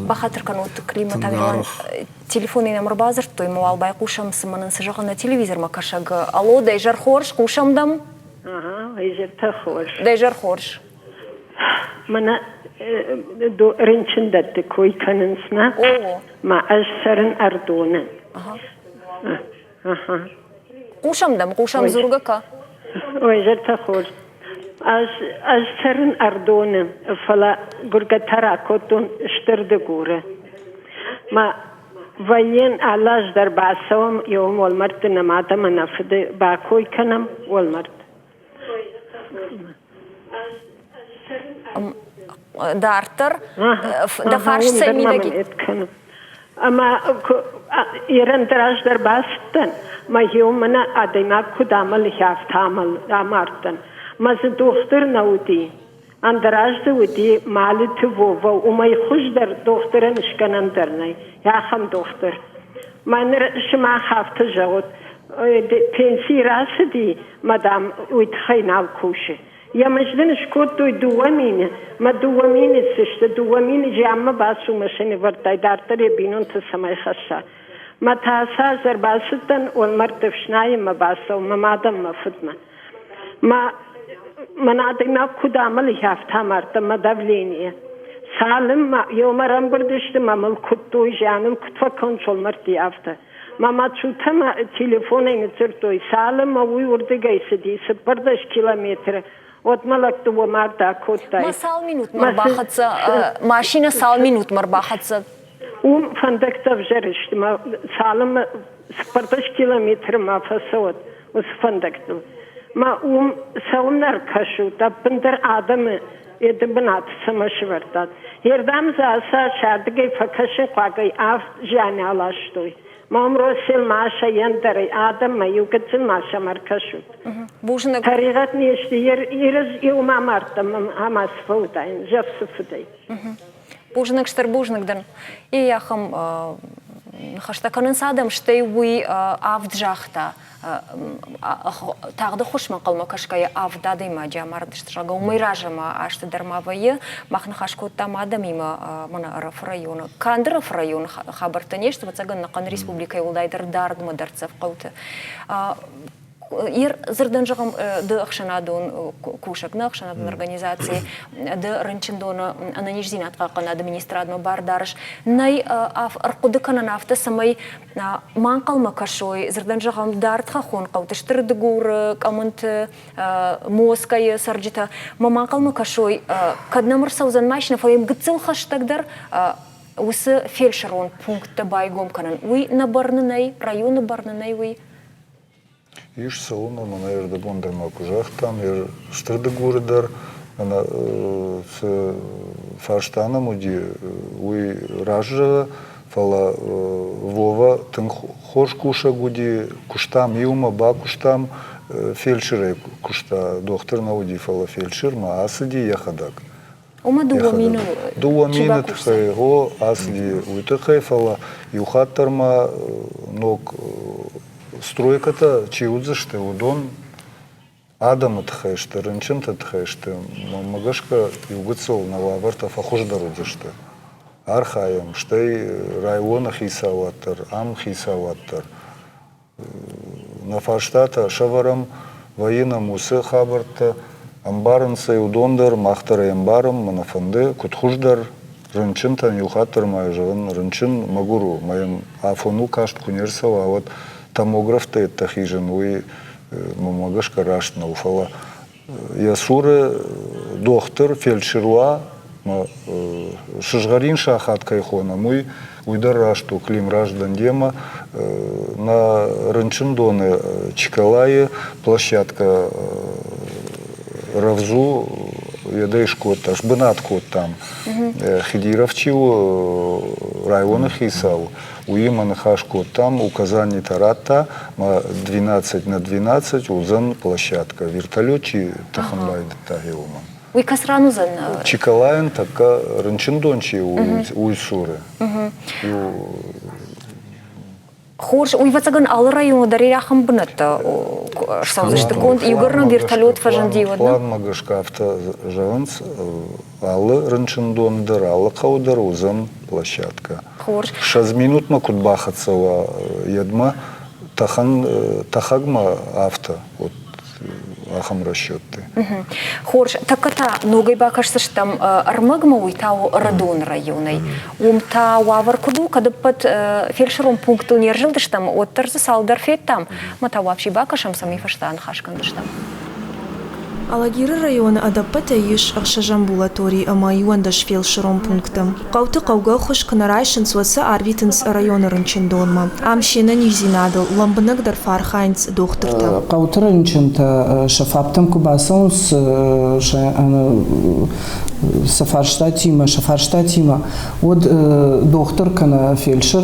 Бахатыр кӕнут, Клим Тамерлан, телефонӕй нӕм ӕрбадзырдтой, ма уал байхъусӕм, цымӕ нын цы зӕгъы нӕ телевизормӕ кӕсӕг. Алло, дӕ изӕр хорз, хъусӕм дӕм? Ага, изӕртӕ хорз. Дӕ изӕр хорз. Мӕнӕ рынчындӕтты кой кӕнынц, нӕ? Ма ӕз цӕрын Ӕрдоны. Хъусӕм дӕм, хъусӕм дзургӕ кӕ. Ой, зӕртӕ хорз. Ӕз, ӕз цӕрын Ӕрдоны, фӕлӕ гуыргӕ та ракодтон Стыр Дыгуры. Ма вӕййын алы аз дӕр бацӕуӕм еуӕм уӕлмӕрдты нӕ мад ӕмӕ нӕ фыды бакой кӕнӕм уӕлмӕрд. Дарддӕр дӕ фарст цӕй мидӕг Ӕмӕ ерӕн дӕр раздӕр бацыдтӕн, мӕ еу мӕнӕ адӕймаг куыд амӕлы, афтӕ амардтӕн. Мӕ дзы дохтыр нӕ уыди. Ӕндӕраз дзы уыди Малиты Вова, уымӕй хуыздӕр дохтырӕн скӕнӕн дӕр нӕй, ахӕм дохтыр. Мӕ ныр сымах афтӕ зӕгъут, пенсийы рацыди, мадам, уый тыххӕй нал кусы. Йӕ мызд ын скодтой 2000, мӕ 2000 сысты, 2000 зианмӕ бацу мӕ сӕнӕвӕрдтӕй дарддӕр йӕ бинонты цӕмӕй хӕсса. Мӕ та ацы аз ӕрбацыдтӕн уӕлмӕрдты ӕфснайынмӕ бацӕуын мӕ мад ӕмӕ мӕ фыдмӕ. Мӕ мӕн адӕймаг куыд амӕлы, афтӕ амардта мӕ давление. Цалынмӕ еумӕ ӕрӕмбырд сты мӕ мыл куыдтой, зианыл куыд фӕкӕнынц уӕлмӕрдти, афтӕ. Мӕ Мацутӕмӕ телефонӕй ныдздзырдтой, цалынмӕ уый уырдыгӕй цыди 14 километры, уӕдмӕ лӕг дыууӕ марды акодтай. Ма цал минутмӕ рбахӕццӕ, машинӕ цал минутмӕ рбахӕццӕ? Уым фӕндӕгтӕ ӕвзӕр сты, мӕ цалынмӕ 14 километры ма фӕцӕуӕд уыцы фӕндӕгтыл. Мӕ уым цӕуылнӕ ӕркӕсут, ӕппындӕр адӕмы йӕ бынат цӕмӕ сывӕрдтат? Ердӕм дзы ацы сӕрдыгӕй фӕкӕсын хъуагӕй авд зианы аластой. Мам Росел Маша ӕндӕрӕй адӕммӕ иу гыццыл ма сӕм ӕркӕсут. Бузныг. Тӕригъӕд не сты, Ирыз иумӕ амардтам ӕмӕ сфӕудаин зӕфцы фыдӕй. Бузныг, стыр бузныг дын. И ахӕм ныхӕстӕ кӕнынц адӕм, стӕй уый авд загъта. Тагъды ххуысмӕ ӕнхъӕлмӕ кӕсгӕйӕ авд адӕймаджы амардысты, зӕгъгӕ, уымӕй разӕмӕ азты дӕр ма вӕййы. Мах ныхас кодтам адӕмимӕ мӕнӕ Ӕрӕфы районы. Канд Ӕрӕфы районы хабӕрттӕ не сты, ӕвӕццӕгӕн, ӕнӕхъӕн республикӕйы уӕлдайдӕр дардмӕ дӕрддзӕф хъӕуты. Дзырдӕн зӕгъӕм, ды ӕхсӕнадон кусӕг, нӕ ӕхсӕнадон организаци, ды рынчындоны ӕнӕниздзинад хъахъхъӕнады министрадмӕ бар дарыс, нӕй ӕрхъуыды кӕнӕн афтӕ, цӕмӕй ма ӕнхъӕлмӕ кӕсой, дзырдӕн зӕгъӕм, дард хӕххон хъӕуты, Стыр Дыгуры, Къӕмынты, Москӕйы цӕрджытӕ, ма ма ӕнхъӕлмӕ кӕсой, кӕд нӕм ӕрцӕудзӕн машинӕ, фӕлӕ йӕм гыццыл хӕстӕгдӕр уыцы фельдшерон пункттӕ байгом кӕнын. Уый нӕ бӕрны нӕй, районы бӕрны нӕй уый. Ис цӕуын ӕмӕ нӕ ӕрдӕбон дӕр ма куы загътам, Стыр Дыгуры дӕр ӕмӕ цы фарста нӕм уыди, уый раззӕгъы, фӕлӕ Вова тынг хорз кусӕг уыди, куыстам иумӕ, бакуыстам, фельдшерӕй куыста, дохтыр нӕ уыди, фӕлӕ фельдшермӕ ацыди йӕхӕдӕг. Ома 2000 2000 тыххӕй, гъо, ацыди уый тыххӕй, фӕлӕ иу хатт дӕр ма ног стройкӕтӕ чи уыдзысты, уыдон адӕмы тыххӕй сты, рынчынты тыххӕй сты. Мӕнмӕ гӕсгӕ, иугыццыл нӕ уавӕртӕ фӕхуыздӕр уыдзысты. Архайӕм, стӕй районы хицауад дӕр, ам хицауад дӕр. Нӕ фарстатӕ сӕвӕрӕм, вӕййы нӕм уыцы хабӕрттӕ, ӕмбарынц ӕй уыдон дӕр, мах дӕр ӕй ӕмбарӕм, мӕ нӕ фӕнды, куыд хуыздӕр. Рынчынтӕн иу хатт дӕр ма зӕгъын, рынчын мӕгуыр у, мӕ йын афоныл каст куы не рцӕуа, уӕд томографтӕ йедтӕ хизын, уый мӕнмӕ гӕсгӕ раст нӕу, фӕлӕ йӕ цуры дохтыр, фельдшер уа, сызгъӕрин сахат кӕй хонӕм, уый, уый дӕр раст у, Клим раздӕн демӕ. Нӕ рынчындоны Чиколайы площадкӕ рӕвдз у, йедӕй скодта, сбынат кодтам. Хидиров чи у районы хицау, уыимӕ ныхас кодтам, указанитӕ радта, мӕ 12 на 12 уыдзӕн площадкӕ, вертолет чи тӕхын райдыдта, гъе уымӕн. Уый кӕцы ран уыдзӕн? Чиколайӕн тӕккӕ рынчындон чи у, уый цуры. Иу Хорз, уый ӕвӕццӕгӕн алы районы дӕр ахӕм бынӕттӕ ссӕудзысты конд. Иугӕр нӕм вертолет фӕзынди, уӕд. Планмӕ гӕсгӕ афтӕ зӕгъынц, алы рынчындон дӕр, алы хъӕуы дӕр уыдзӕн площадкӕ. Хорз. 20 минутмӕ куыд бахӕццӕ уа йедмӕ, тӕхӕн, тӕхӕгмӕ афтӕ. Вот ахӕм расчетты. Хорз, тӕккӕ та ногӕй бакӕсдзыстӕм ӕрмӕгмӕ, уый та у Ӕрыдоны районӕй. Уым та уавӕр куыд у, кӕд ӕппӕт фельдшерон пункттыл не рзылдыстӕм, уӕддӕр дзы цалдӕр федтам, ӕмӕ та вообще бакӕсӕм, цӕмӕй фӕстӕ аныхас кӕндзыстӕм. Алагиры районы ӕдӕппӕтӕй ис ӕхсӕз амбулатори ӕмӕ 11 фелсырон пункты. Хъӕуты хъӕугӕ ӕххуыс куы нӕ райсынц, уӕд сӕ арвитынц районы рынчындонмӕ. Ам се нӕниздзинадыл лӕмбынӕгдӕр фӕархайынц дохтыртӕ. Хъӕуты рынчынтӕ сӕ ФАП-тӕм куы бацӕуынц сӕ фарстатимӕ, сӕ фарстатимӕ, уӕд дохтыр кӕнӕ фельдшер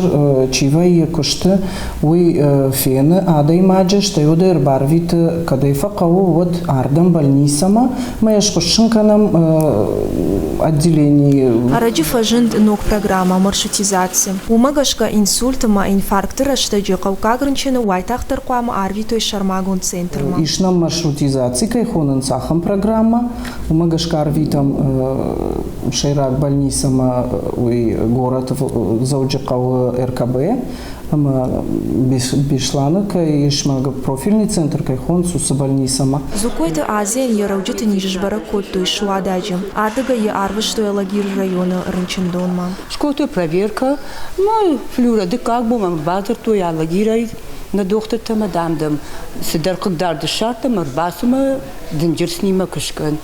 чи вӕййы куысты, уый фены адӕймаджы, стӕй уӕд ӕрбарвиты, кӕд ӕй фӕхъӕуы, уӕд ардӕм больницӕмӕ мӕ йӕ схуыссын кӕнӕм отделенийы. Ӕрӕджы фӕзынд ног программӕ маршрутизаци. Уымӕ гӕсгӕ инсульт ӕмӕ инфаркты рӕстӕджы хъӕуккаг рынчыны уайтагъддӕр хъуамӕ арвитой сӕрмагонд центрмӕ. Ис нӕм маршрутизаци кӕй хонынц, ахӕм программӕ. Уымӕ гӕсгӕ арвитӕм сӕйраг больницӕмӕ, уый горӕты Дзӕуджыхъӕуы РКБ ӕмӕ Беслӕны кӕй ис профильный центр кӕй хонынц, уыцы больницӕмӕ. Зукойты Азийӕн йӕ рӕуджыты низ сбӕрӕг кодтой Суададжы. Ардыгӕй йӕ арвыстой Алагиры районы рынчындонмӕ. Скодтой проверкӕ, мӕ флюра дыккаг бон мӕм бадзырдтой Алагирӕй нӕ дохтыртӕ дам, дам, цыдӕр хъыгдард ссардтам, ӕрбацу мӕ дынджыр снимӕ куы скӕн.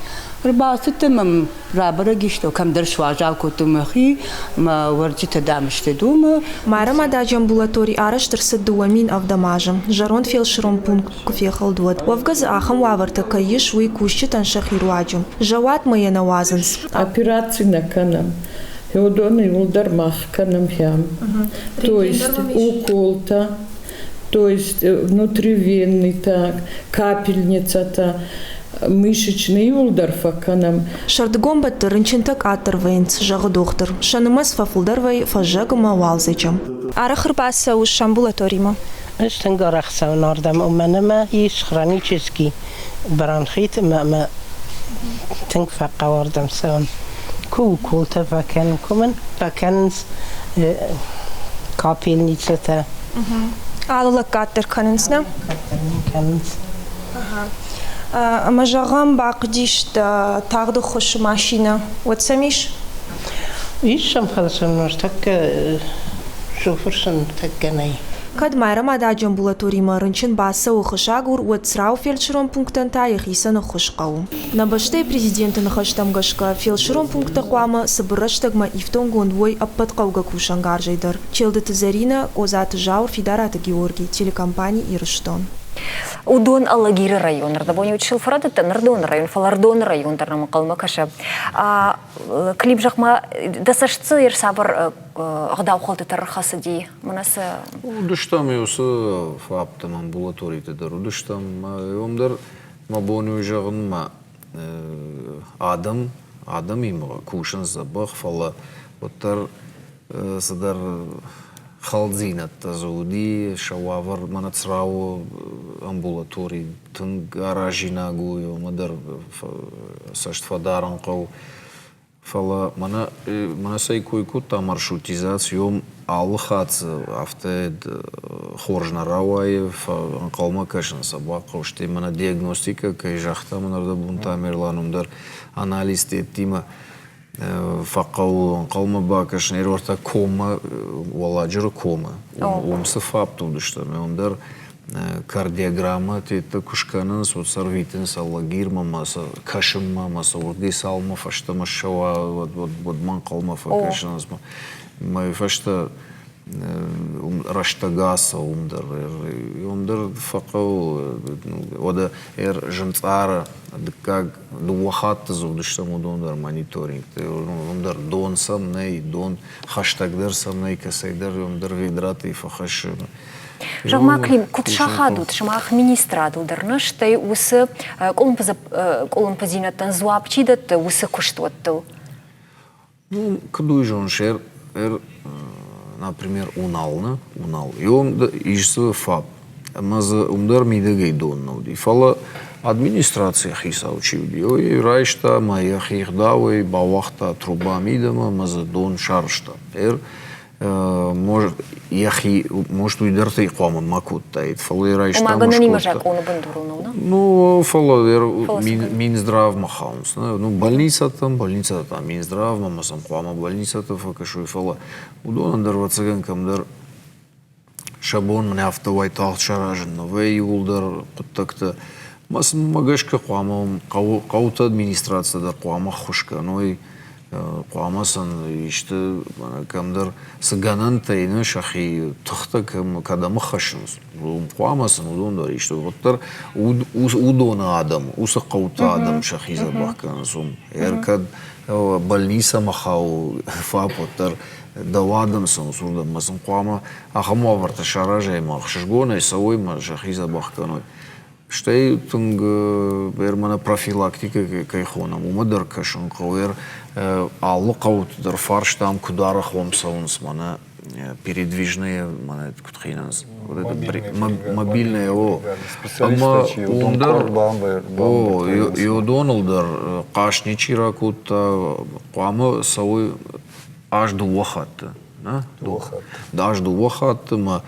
Ӕрбацыдтӕн мӕм рабӕрӕг ис, кӕмдӕр суазал кодтон мӕхи, мӕ уӕрджытӕ, дам, сты домы. Майрӕмададжы амбулатори арӕзт ӕрцыд 2007 азы. Зӕронд фелсырон пункт куы фехӕлд, уӕд. Уӕвгӕ дзы ахӕм уавӕртӕ кӕй ис, уый кусджытӕн сӕхи руаджы. Зӕуатмӕ йӕ нӕ уадзынц. Операци нӕ кӕнӕм. Уыдон иууылдӕр мах кӕнӕм хӕм. То есть уколтӕ, то есть внутривенный так, капельницӕтӕ, мышечный иууылдӕр фӕкӕнӕм. Сӕрдыгон бӕтты рынчынтӕ къаддӕр вӕййынц, зӕгъы дохтыр. Сӕ нымӕц фӕфылдӕр вӕййы фӕззӕг ӕмӕ уалдзӕджы. Арӕх ӕрбацӕуыс амбулаторимӕ? Ӕз тынг арӕх цӕуын ардӕм, уымӕн ӕмӕ ис хронический бронхит ӕмӕ мӕ тынг фӕхъӕуы ардӕм цӕуын. Куы уколтӕ фӕкӕнын, куы мын фӕкӕнынц капельницӕтӕ. Алы лӕггад дӕр кӕнынц, нӕ? Кӕнынц. Ӕмӕ зӕгъӕм, бахъуыдис тагъд ӕххуысы машинӕ, уӕд сӕм ис? Ис сӕм, фӕлӕ сӕм ныртӕккӕ шофыр сӕм ныртӕккӕ нӕй. Кӕд Майрӕмададжы амбулаторимӕ рынчын бацӕуы хызагур, уӕд Црауы фельдшерон пунктӕн та йӕхицӕн ӕххуыс хъӕуы. Нӕ бӕстӕйы президенты ныхӕстӕм гӕсгӕ, фелсырон пункттӕ хъуамӕ цыбыр рӕстӕгмӕ ифтонггонд уой ӕппӕт хъӕугӕ кусӕнгарзӕй дӕр. Челдыты Зӕринӕ, Къозаты Зауыр, Фидараты Георги, телекомпани «Ирыстон». Уыдон Алагиры район ӕрдӕбон иу чысыл фӕрӕдыдтӕн Ӕрыдоны район, фӕлӕ Ӕрыдоны район дӕр нӕм ӕнхъӕлмӕ кӕсы. Клип зӕгъ-ма, дӕ цӕст дзы ӕрцавӕр ӕгъдаухӕлдтытӕ ӕрхӕцыди? Мӕнӕ цы... Уыдыстӕм уыцы ФАП-тӕм, амбулаториты дӕр уыдыстӕм. Уым дӕр мӕ бон у зӕгъын, адӕм, адӕмимӕ кусынц дзӕбӕх, фӕлӕ уӕддӕр цыдӕр хӕлддзинӕдтӕ дзы уыди, сӕ уавӕр мӕнӕ Црауы амбулатори тынг аразинаг у, уымӕ дӕр цӕст фӕдарын хъӕуы. Фӕлӕ мӕнӕ, мӕнӕ цӕй кой кодта маршрутизаци, уым алы хатт афтӕ хорз нӕ рауайы, ӕнхъӕлмӕ кӕсын сӕ бахъӕуы, стӕй мӕнӕ диагностикӕ кӕй загъта мӕнӕ ӕрдӕбон Тамерлан, уым дӕр анализты йедтимӕ. Фӕхъӕуы ӕнхъӕлмӕ бакӕсын ӕрвӕртӕ коммӕ, Уӕлладжыры комы. Уым цы фӕпт уыдысты, ӕмӕ уым дӕр кардиограммӕ теттӕ куы скӕнынц, уӕд сӕ рвитынц Алагирмӕ ӕмӕ сӕ кӕсынмӕ ӕмӕ сӕ уырдыгӕй цалынмӕ фӕстӕмӕ ссӕуа, уӕдмӕ ӕнхъӕлмӕ фӕкӕсынц. Мӕ фӕстӕ рӕстӕг ацӕуы уым дӕр. Уым дӕр фӕхъӕуы, уӕдӕ зынцъары дыккаг дыууӕ хатты дзы уыдыстӕм уыдон дӕр мониторингты. Уым дӕр дон сӕм нӕй, дон хӕстӕгдӕр сӕм нӕй, кӕцӕйдӕр уым дӕр ведратӕй фӕхӕссы. Зӕгъ-ма, Клим, куыд сахадут сымах министрадыл дӕр нӕ, стӕй уыцы къуылымпыдзинӕдтӕн дзуапп чи дӕтты, уыцы куыстуӕттыл? Ну, куыд уый зоныс, ӕр, ӕр, например, Унал, нӕ? Унал. И он ис дзы ФАП. Ӕмӕ дзы уым дӕр мидӕгӕй дон нӕ уыди. Фӕлӕ администрацийы хицау чи уыди, уый райста ӕмӕ йӕхи гъдауӕй бауагъта труба мидӕмӕ ӕмӕ дзы дон сарӕзта. Ӕр может, йӕхи, может, уый дӕр тӕй хъуамӕ ма кодтаид, фӕлӕ йӕ райста Ома, гӕнӕнимӕ закъоны бындурыл нӕу, нӕ? Ну, фӕлӕ Минздравмӕ хауынц. Ну, больницӕтӕм, больницӕтӕ Минздравмӕ, ӕмӕ сӕм хъуамӕ больницӕтӕ фӕкӕсой, фӕлӕ уыдонӕн дӕр, ӕвӕццӕгӕн, кӕмдӕр сӕ бон мын афтӕ уайтагъд саразын нӕ вӕййы иууылдӕр хъуыддӕгтӕ. Мӕ сын гӕсгӕ хъуамӕ хъӕуты администраци дӕр хъуамӕ ӕххуыс кӕной, хъуамӕ сын исты кӕмдӕр цы гӕнӕнтӕ ины сӕхи тыхтӕ кӕдӕм хӕссынц, хъуамӕ сын уыдон дӕр исты. Уӕддӕр уыдоны адӕм, уыцы хъӕуты адӕм сӕхи дзӕбӕх кӕнынц уым. Ӕркӕд больницӕмӕ хауы ФАП, уӕддӕр дӕу адӕм цӕуынц уырдӕм ӕмӕ сын хъуамӕ ахӕм уавӕртӕ саразай ӕмӕ ӕхсызгонӕй цӕуой ӕмӕ сӕхи дзӕбӕх кӕной. Стӕй тынг мӕнӕ профилактикӕ кӕй хонӕм, уымӕ дӕр кӕсын хъӕуы. Алы хъӕуты дӕр фарстам, куыд арӕх уӕм цӕуынц мӕнӕ передвижные, мӕнӕ куыд хинынц, мобильные, о. Ӕмӕ уым дӕр, о, уыдоныл дӕр хъаст ничи ракодта, хъуамӕ цӕуой аз дыууӕ хатты. Аз дыууӕ хатты мӕ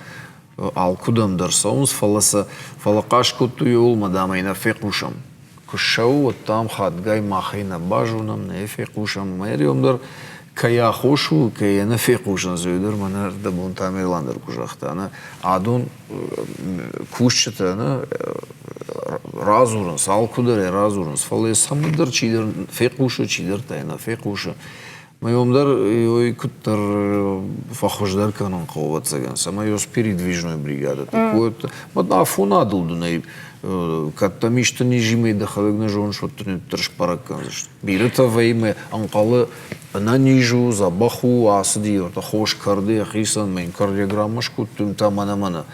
алкуыдӕм дӕр цӕуынц, фӕлӕ сӕ фӕлӕ хъаст кодтой ууыл, мӕ дам ӕй нӕ фехъусӕм. Куы ссӕуы, уӕд дам хатгай махӕй нӕ базонӕм, нӕ йӕ фехъусӕм. Ӕмӕ ӕриом дӕр кӕй аххос у, кӕй йӕ нӕ фехъусынц, уый дӕр мӕнӕ ӕрдӕбон Тамерлан дӕр куы загъта, нӕ адон кусджытӕ нӕ радзурынц, алкуыдӕр ӕй радзурынц, фӕлӕ йӕ цӕмӕндӕр чидӕр фехъусы, чидӕр та йӕ нӕ фехъусы. Моем дӕр ой куыддӕр фӕхуыздӕр кӕнын хъӕуы, ӕвӕццӕгӕн, цӕмӕй ос передвижной бригадӕ такой. Вот афонадыл дын ӕй кӕд дӕм исты низимӕ дӕхӕдӕг нӕ зоныс, уӕд дын уӕддӕр сбӕрӕг кӕндзысты. Бирӕтӕ вӕййы ӕнхъӕлы ӕнӕниз у, дзӕбӕх у, ацыди, хос кӕрды йӕхицӕн, мӕ кардиограммӕ скодтой, та мӕнӕ-мӕнӕ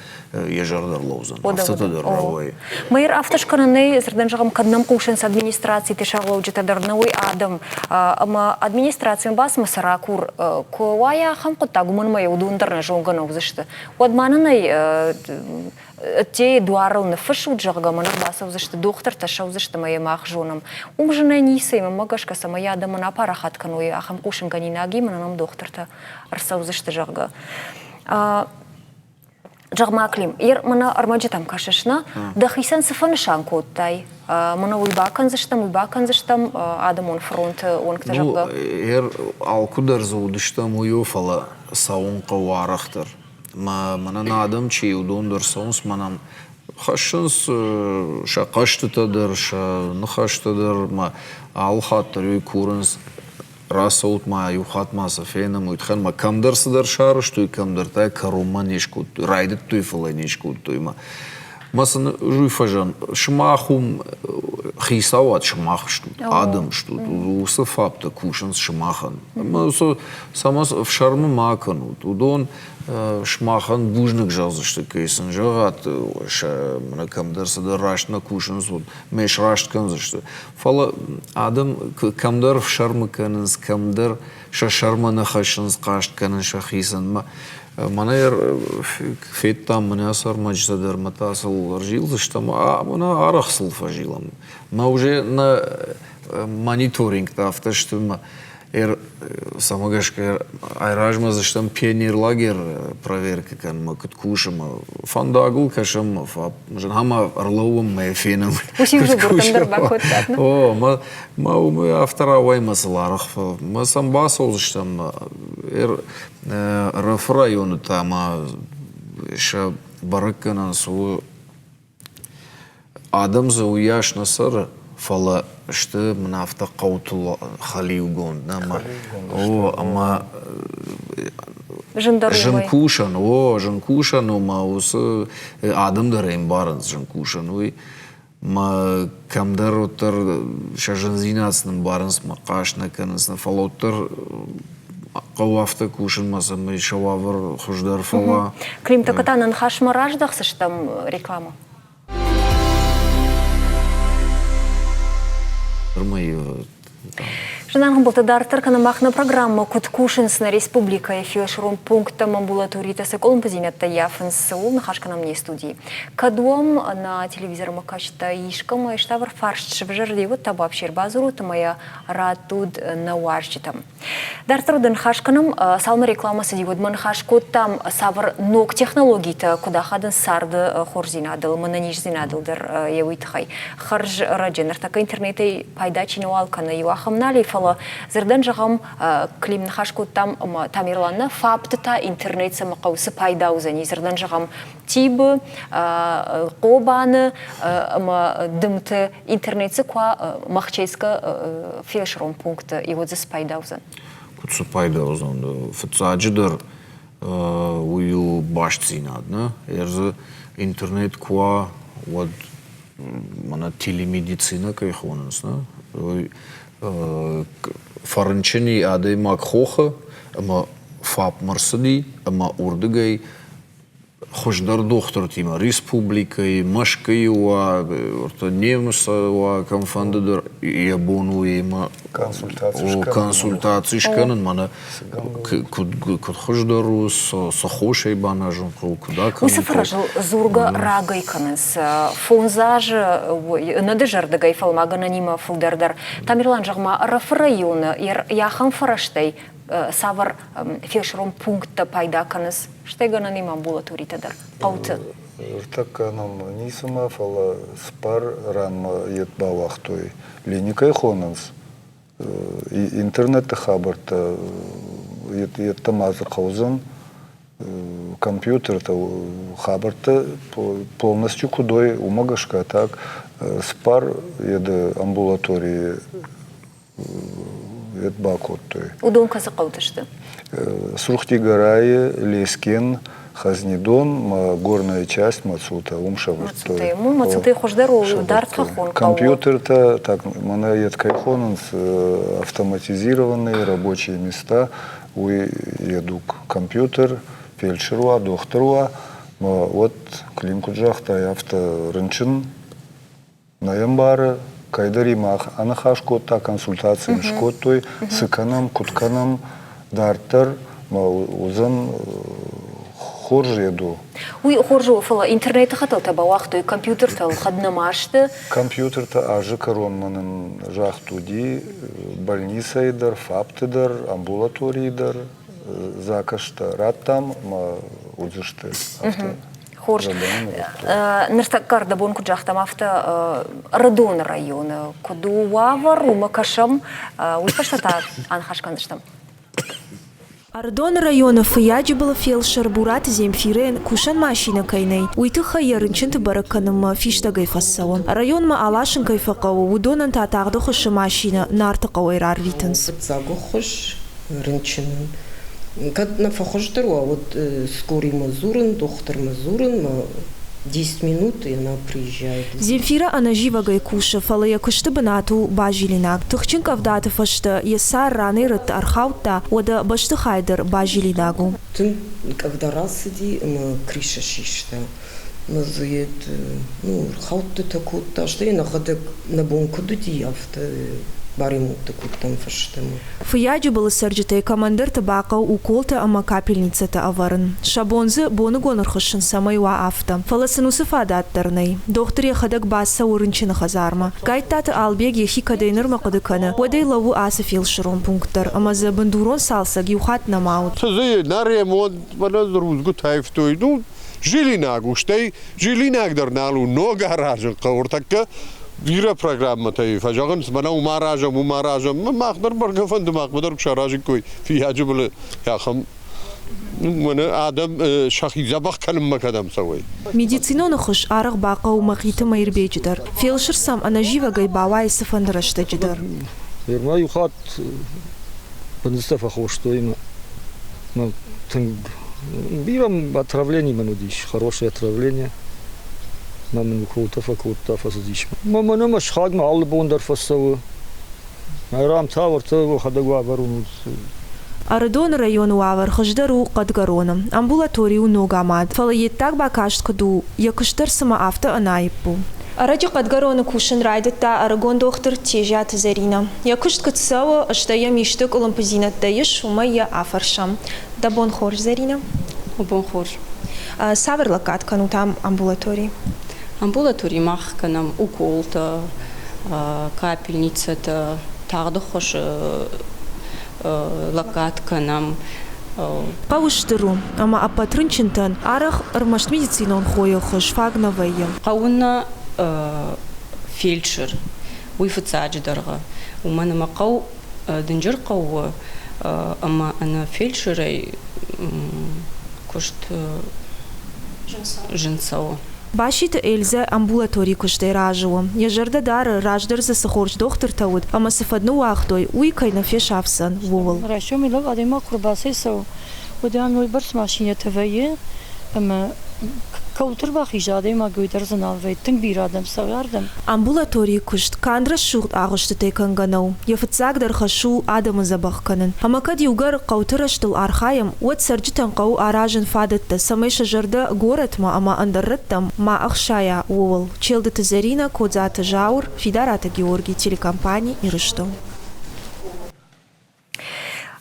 йӕ зӕрдӕ ӕрлӕудзӕн. Афтӕтӕ дӕр рауайы. Мэр афтӕ скӕнын нӕй, дзырдӕн зӕгъӕм, кӕд нӕм хъусынц администрациты сӕргълӕуджытӕ дӕр, нӕ уый адӕм. Ӕмӕ администрацийӕн бацымӕ сӕ ракур, куы уайа ахӕм хъуыддаг, уымӕн ӕмӕ уыдон дӕр нӕ зонгӕ нӕ уыдзысты. Уӕд ма нын ӕй ӕддейы дуарыл ныффыссут, зӕгъгӕ, мӕнӕ бацӕудзысты дохтыртӕ, ссӕудзысты ӕмӕ йӕ мах зонӕм. Уым зынӕй ницы, мӕнмӕ гӕсгӕ, цӕмӕй адӕмӕн апарахат кӕной ахӕм хъусынгӕнинагимӕ нӕм дохтыртӕ ӕрцӕудзысты, зӕгъгӕ. Зӕгъ-ма, Клим, ер мӕнӕ ӕрмӕджытӕм кӕсыс, нӕ? Дӕхицӕн цы фӕнысан кодтай? Мӕнӕ уый бакӕндзыстӕм, уый бакӕндзыстӕм адӕмон фронты уӕнгтӕ, зӕгъгӕ. Ну, ер алкуыдӕр дзы уыдыстӕм, уый у, фӕлӕ цӕуын хъӕуы арӕхдӕр. Мӕнӕн адӕм чи, уыдон дӕр цӕуынц, мӕнӕн хӕссынц сӕ хъӕстытӕ дӕр, сӕ ныхӕстӕ дӕр, мӕ алы хатт дӕр уый курынц. Рацӕут ма, иу хатт ма сӕ фенӕм, уый тыххӕй ма кӕмдӕр цыдӕр сарӕзтой, кӕмдӕр та кӕронмӕ не скодтой, райдыдтой, фӕлӕ не скодтой. Ма, ма сын уый фӕзӕн, сымах уым хицауад сымах стут, адӕм стут, уыцы фаптӕ кусынц сымахӕн. Ӕмӕ цӕмӕ ӕфсӕрмы ма кӕнут, уыдон сымахӕн бузныг зӕгъдзысты, кӕй сын зӕгъат, сӕ кӕмдӕр цыдӕр раст нӕ кусынц, уӕд ме сраст кӕндзысты. Фӕлӕ адӕм кӕмдӕр ӕфсӕрмы кӕнынц, кӕмдӕр сӕ сӕрмӕ нӕ хӕссынц, хъаст кӕнын сӕхицӕн. Мӕнӕ федтам, мӕнӕ ацы ӕрмӕджытӕ дӕр мӕ та сыл ӕрзилдзыстӕм, мӕнӕ арӕх сыл фӕзилӕм. Мӕ уже нӕ мониторингтӕ афтӕ сты, мӕ. Цӕмӕ гӕсгӕ айразмӕ дзыстӕм пионерлагер проверка кӕнынмӕ куыд кусӕм, фӕндагыл кӕсӕм, ӕмӕ ӕрлӕууӕм мӕ фенӕм. О, мӕ уымӕй афтӕ рауайы мӕ сыл арӕх мӕ сӕм бацӕудзыстӕм. РФ районы та ма сӕ бӕрӕггӕнӕн цы у, Адӕм дзы уыйас нӕ цӕры, фӕлӕ сты мын афтӕ хъӕутыл хӕлиугонд. О, ӕмӕ зын кусӕн, о, зын кусӕн у, мӕ уыцы адӕм дӕр ӕмбарынц зын кусӕн, уый. Мӕ кӕмдӕр уӕддӕр сӕ зындзинад сын ӕмбарынц, мӕ хъаст нӕ кӕнынц, фӕлӕ уӕддӕр хъӕуы афтӕ кусынмӕ, цӕмӕй сӕ уавӕр хуыздӕр фӕуа. Клим, та нӕ ныхасмӕ раздӕхдзыстӕм рекламӕ. Зынаргъ ӕмбӕлттӕ, дарддӕр кӕнӕм мах нӕ программӕ «Куыд кусынц нӕ республикӕйы фелсырон пункттӕм амбулаторитӕ цы къуылымпыдзинӕдтӕ ййафынц, ууыл ныхас кӕнӕм не студийы. Кӕд уӕм нӕ телевизормӕ кӕсджытӕ искӕмӕ ставӕр фарст сывзӕрди, уӕд та вообще ӕрбадзурут ӕмӕ йӕ раттут нӕ уазджытӕм. Дарддӕр уыд ныхас кӕнӕм, цалынмӕ рекламӕ цыди, уӕдмӕ ныхас кодтам, цавӕр ног технологитӕ куыд ахадынц царды хорздзинадыл, ӕнӕниздзинадыл дӕр йӕ уый тыххӕй. Хӕрз ӕрӕджы ныртӕккӕ интернетӕй пайда чи нӕуал кӕны, иу ахӕм нал и, фӕлӕ дзырдӕн зӕгъӕм, Клим ныхас кодтам ӕмӕ Тамерлан нӕ ФАП-ты та интернет цӕмӕ хъӕуы, цы пайда уыдзӕни, дзырдӕн зӕгъӕм, Тибы, Хъобаны ӕмӕ Дымты интернет дзы куы Махческы фелсырон пункты иуы дзы цы пайда уыдзӕн? Куыд цы пайда уыдзӕн? Фыццаджыдӕр уый у бастдзинад, нӕ? Ӕрдзы интернет куы уа, уӕд мӕнӕ телемедицинӕ кӕй хонынц, нӕ? Уый фӕрынчыни адӕймаг хохы ӕмӕ ФАП-мӕ рцыди ӕмӕ уырдыгӕй хуыздӕр дохтыртимӕ республикӕйы, Мӕскуыйы уа, немыцы уа, кӕмфӕнды дӕр йӕ бон у йемӕ консультаци скӕнын, мӕнӕ куыд хуыздӕр у, цы хосӕй баназын хъӕуы, куыд акӕнын. Уыцы фӕрӕзыл дзургӕ рагӕй кӕнынц. Фондз азы ӕнӕдызӕрдыгӕй, фӕлӕ ма гӕнӕнимӕ фылдӕр дӕр. Тамерлан, зӕгъ-ма, Ӕрӕфы районы йӕ ахӕм фӕрӕзтӕй цавӕр фелсырон пункттӕ пайда кӕнынц, стӕй гӕнӕн ӕмӕ амбулаторитӕ дӕр хъӕуты? Ныртӕккӕ нӕм ницыма, фӕлӕ цыппар ранмӕ йед бауагътой. Линикӕй хонынц. Интернеты хабӕрттӕ йеддӕмӕ дзы хъӕудзӕн. Компьютертӕ хабӕрттӕ полностью куыд уой, уымӕ гӕсгӕ так цыппар еды амбулаторийы бакодтой. Уыдон кӕцы хъӕуты сты? Сурхтигарайы, Лескен, Хазнидон, ма горная часть Мацута, уым сӕвӕрдтой. Мацутӕй хуыздӕр у дард хӕххон хъӕу. Компьютертӕ, так мӕнӕ йед кӕй хонынц, автоматизированные рабочие места, уый едук компьютер, фельдшер уа, дохтыр уа, уӕд Клим куыд загъта, афтӕ рынчын Нӕ ӕмбары, кӕйдӕримӕ аныхас кодта, консультаци йын скодтой, цы кӕнӕм, куыд кӕнӕм дарддӕр, ма уыдзӕн хорз еду. Уый хорз у, фӕлӕ интернеты хӕтӕлтӕ бауагътой, компьютертӕ ӕлхӕд нӕма сты. Компьютертӕ азы кӕронмӕ нын загъд уыди больницӕйы дӕр, ФАП-ты дӕр, амбулаторийы дӕр закӕстӕ радтам ӕмӕ уыдзысты афтӕ. Хорз. Ныртӕккӕ ӕрдӕбон куыд загътам, афтӕ Ӕрыдоны районы куыд у уавӕр, уымӕ кӕсӕм. Уый фӕстӕ та аныхас кӕндзыстӕм. Ӕрыдоны районы Фыййаджыбылы фелсыр Бураты Земфирӕйӕн кусӕн машинӕ кӕй нӕй, уый тыххӕй йӕ рынчынты бӕрӕг кӕнынмӕ фистӕгӕй фӕцӕуы. Районмӕ аласын кӕй фӕхъӕуы, уыдонӕн та тагъд ӕххуысы машинӕ Нарты хъӕуӕй рарвитынц. Фыццаг ӕххуыс рынчынӕн. Кӕд нӕ фӕхуыздӕр уа, уӕд скоримӕ дзурын, дохтырмӕ дзурын, мӕ десять минут и она приезжает. Земфирӕ ӕнӕзивӕгӕй кусы, фӕлӕ йӕ куысты бынат у базилинаг. Тыхджын къӕвдаты фӕстӕ йӕ сӕр ранӕй-рӕтты ӕрхаудта, уӕдӕ бӕстыхай дӕр базилинаг у. Тынг къӕвда рацыди ӕмӕ крыша систа. Мӕ дзы йед, ну, рхӕудтытӕ кодта, стӕй нӕхӕдӕг нӕ бон куыд уыди, афтӕ баремонттӕ кодтам фӕстӕмӕ. Фыййаджыбылы цӕрджытӕй кӕмӕндӕрты бахъӕуы уколтӕ ӕмӕ капельницӕтӕ ӕвӕрын. Сӕ бон дзы боныгон ӕрхуыссын цӕмӕй уа, афтӕ. Фӕлӕ сын уыцы фадат дӕр нӕй. Дохтыр йӕхӕдӕг бацӕуы рынчыны хӕдзармӕ. Гайттаты Албег йӕхи кӕдӕй нырмӕ хъуыды кӕны, уӕдӕй лӕууы ацы фелсырон пункт дӕр ӕмӕ дзы бындурон цалцӕг иу хатт нӕма уыд. Цы дзы нӕ ремонт, мӕнӕ рудзгуытӕ ивтой, ну, жилинаг у, стӕй жилинаг дӕр нал у, ног аразын хъӕуы ӕртӕккӕ бирӕ программӕтӕй фӕзӕгъынц, мӕнӕ уым аразӕм, уым аразӕм. Мах дӕр бӕргӕ фӕнды, махмӕ дӕр куы саразиккой Фыййаджы былы ахӕм мӕнӕ адӕм сӕхи дзӕбӕх кӕнынмӕ кӕдӕм цӕуой. Медицинон ӕххуыс арӕх бахъӕуы Мӕхъиты Мӕирбеджы дӕр. Фелсыр сӕм ӕнӕзивӕгӕй бауайы цыфӕнды рӕстӕджы дӕр. Нырма иу хатт бындзытӕ фӕхостой мӕ тынг бирӕ отравление мын уыдис, хорошее отравление. Мӕ мын уколтӕ фӕкодта, фӕцыдис. Мӕ мӕнӕ мӕ сыхагмӕ алы бон дӕр фӕцӕуы. Майрӕм та уӕртӕ уӕхӕдӕг уавӕр уынут. Ӕрыдоны районы уавӕр хуыздӕр у Хъӕдгӕроны. Амбулатори у ног амад, фӕлӕ йе ддаг бакаст куыд у, йӕ куыст дӕр цыма афтӕ ӕнаипп у. Ӕрӕджы Хъӕдгӕроны кусын райдыдта ӕрыгон дохтыр Тезиаты Зӕринӕ. Йӕ куыст куыд цӕуы, стӕй йӕм исты къуылымпыдзинӕдтӕ ис, уымӕй йӕ афӕрсӕм. Дӕ бон хорз, Зӕринӕ. Бон хорз. Цавӕр лӕггад кӕнут ам амбулаторийы? Амбулаторийы мах кӕнӕм уколтӕ, капельницӕтӕ, тагъд ӕххуысы лӕггад кӕнӕм. Хъӕу стыр у, ӕмӕ ӕппӕт рынчынтӕн арӕх ӕрмӕст медицинон хойы ӕххуыс фаг нӕ вӕййы. Хъӕуы нӕ фельдшер, уый фыццаджы дӕргъы, уымӕн ӕмӕ хъӕу дынджыр хъӕу у ӕмӕ ӕнӕ фельдшерӕй куыст зын цӕуы. Баситы Эльзӕ амбулаторийы куыстӕй разы у. Йӕ зӕрдӕ дары, раздӕр дзы цы хорз дохтыртӕ уыд ӕмӕ цы фӕд ныууагътой, уый кӕй нӕ фесафдзӕн, ууыл. Райсомӕй лӕг адӕймаг куы рбацӕйцӕуы, уӕд ӕм уыйбӕрц машинӕтӕ вӕййы, ӕмӕ кӕуылты рбахиза адӕймаг, уый дӕр дзы нал вӕййы. Тынг бирӕ адӕм цӕуы ардӕм. Амбулаторийы куыст канд рӕсугъд агъуыстытӕй кӕнгӕ нӕу. Йӕ фыццагдӕр хӕс у адӕмы дзӕбӕх кӕнын. Ӕмӕ кӕд иугӕр хъӕуты рӕзтыл архайӕм, уӕд цӕрджытӕн хъӕуы аразын фадӕттӕ, цӕмӕй сӕ зӕрдӕ горӕтмӕ ӕмӕ ӕндӕр рӕттӕм ма ӕхсайа, ууыл. Челдыты Зӕринӕ, Кодзаты Зауыр, Фидараты Георгий, телекомпани «Ирыстон».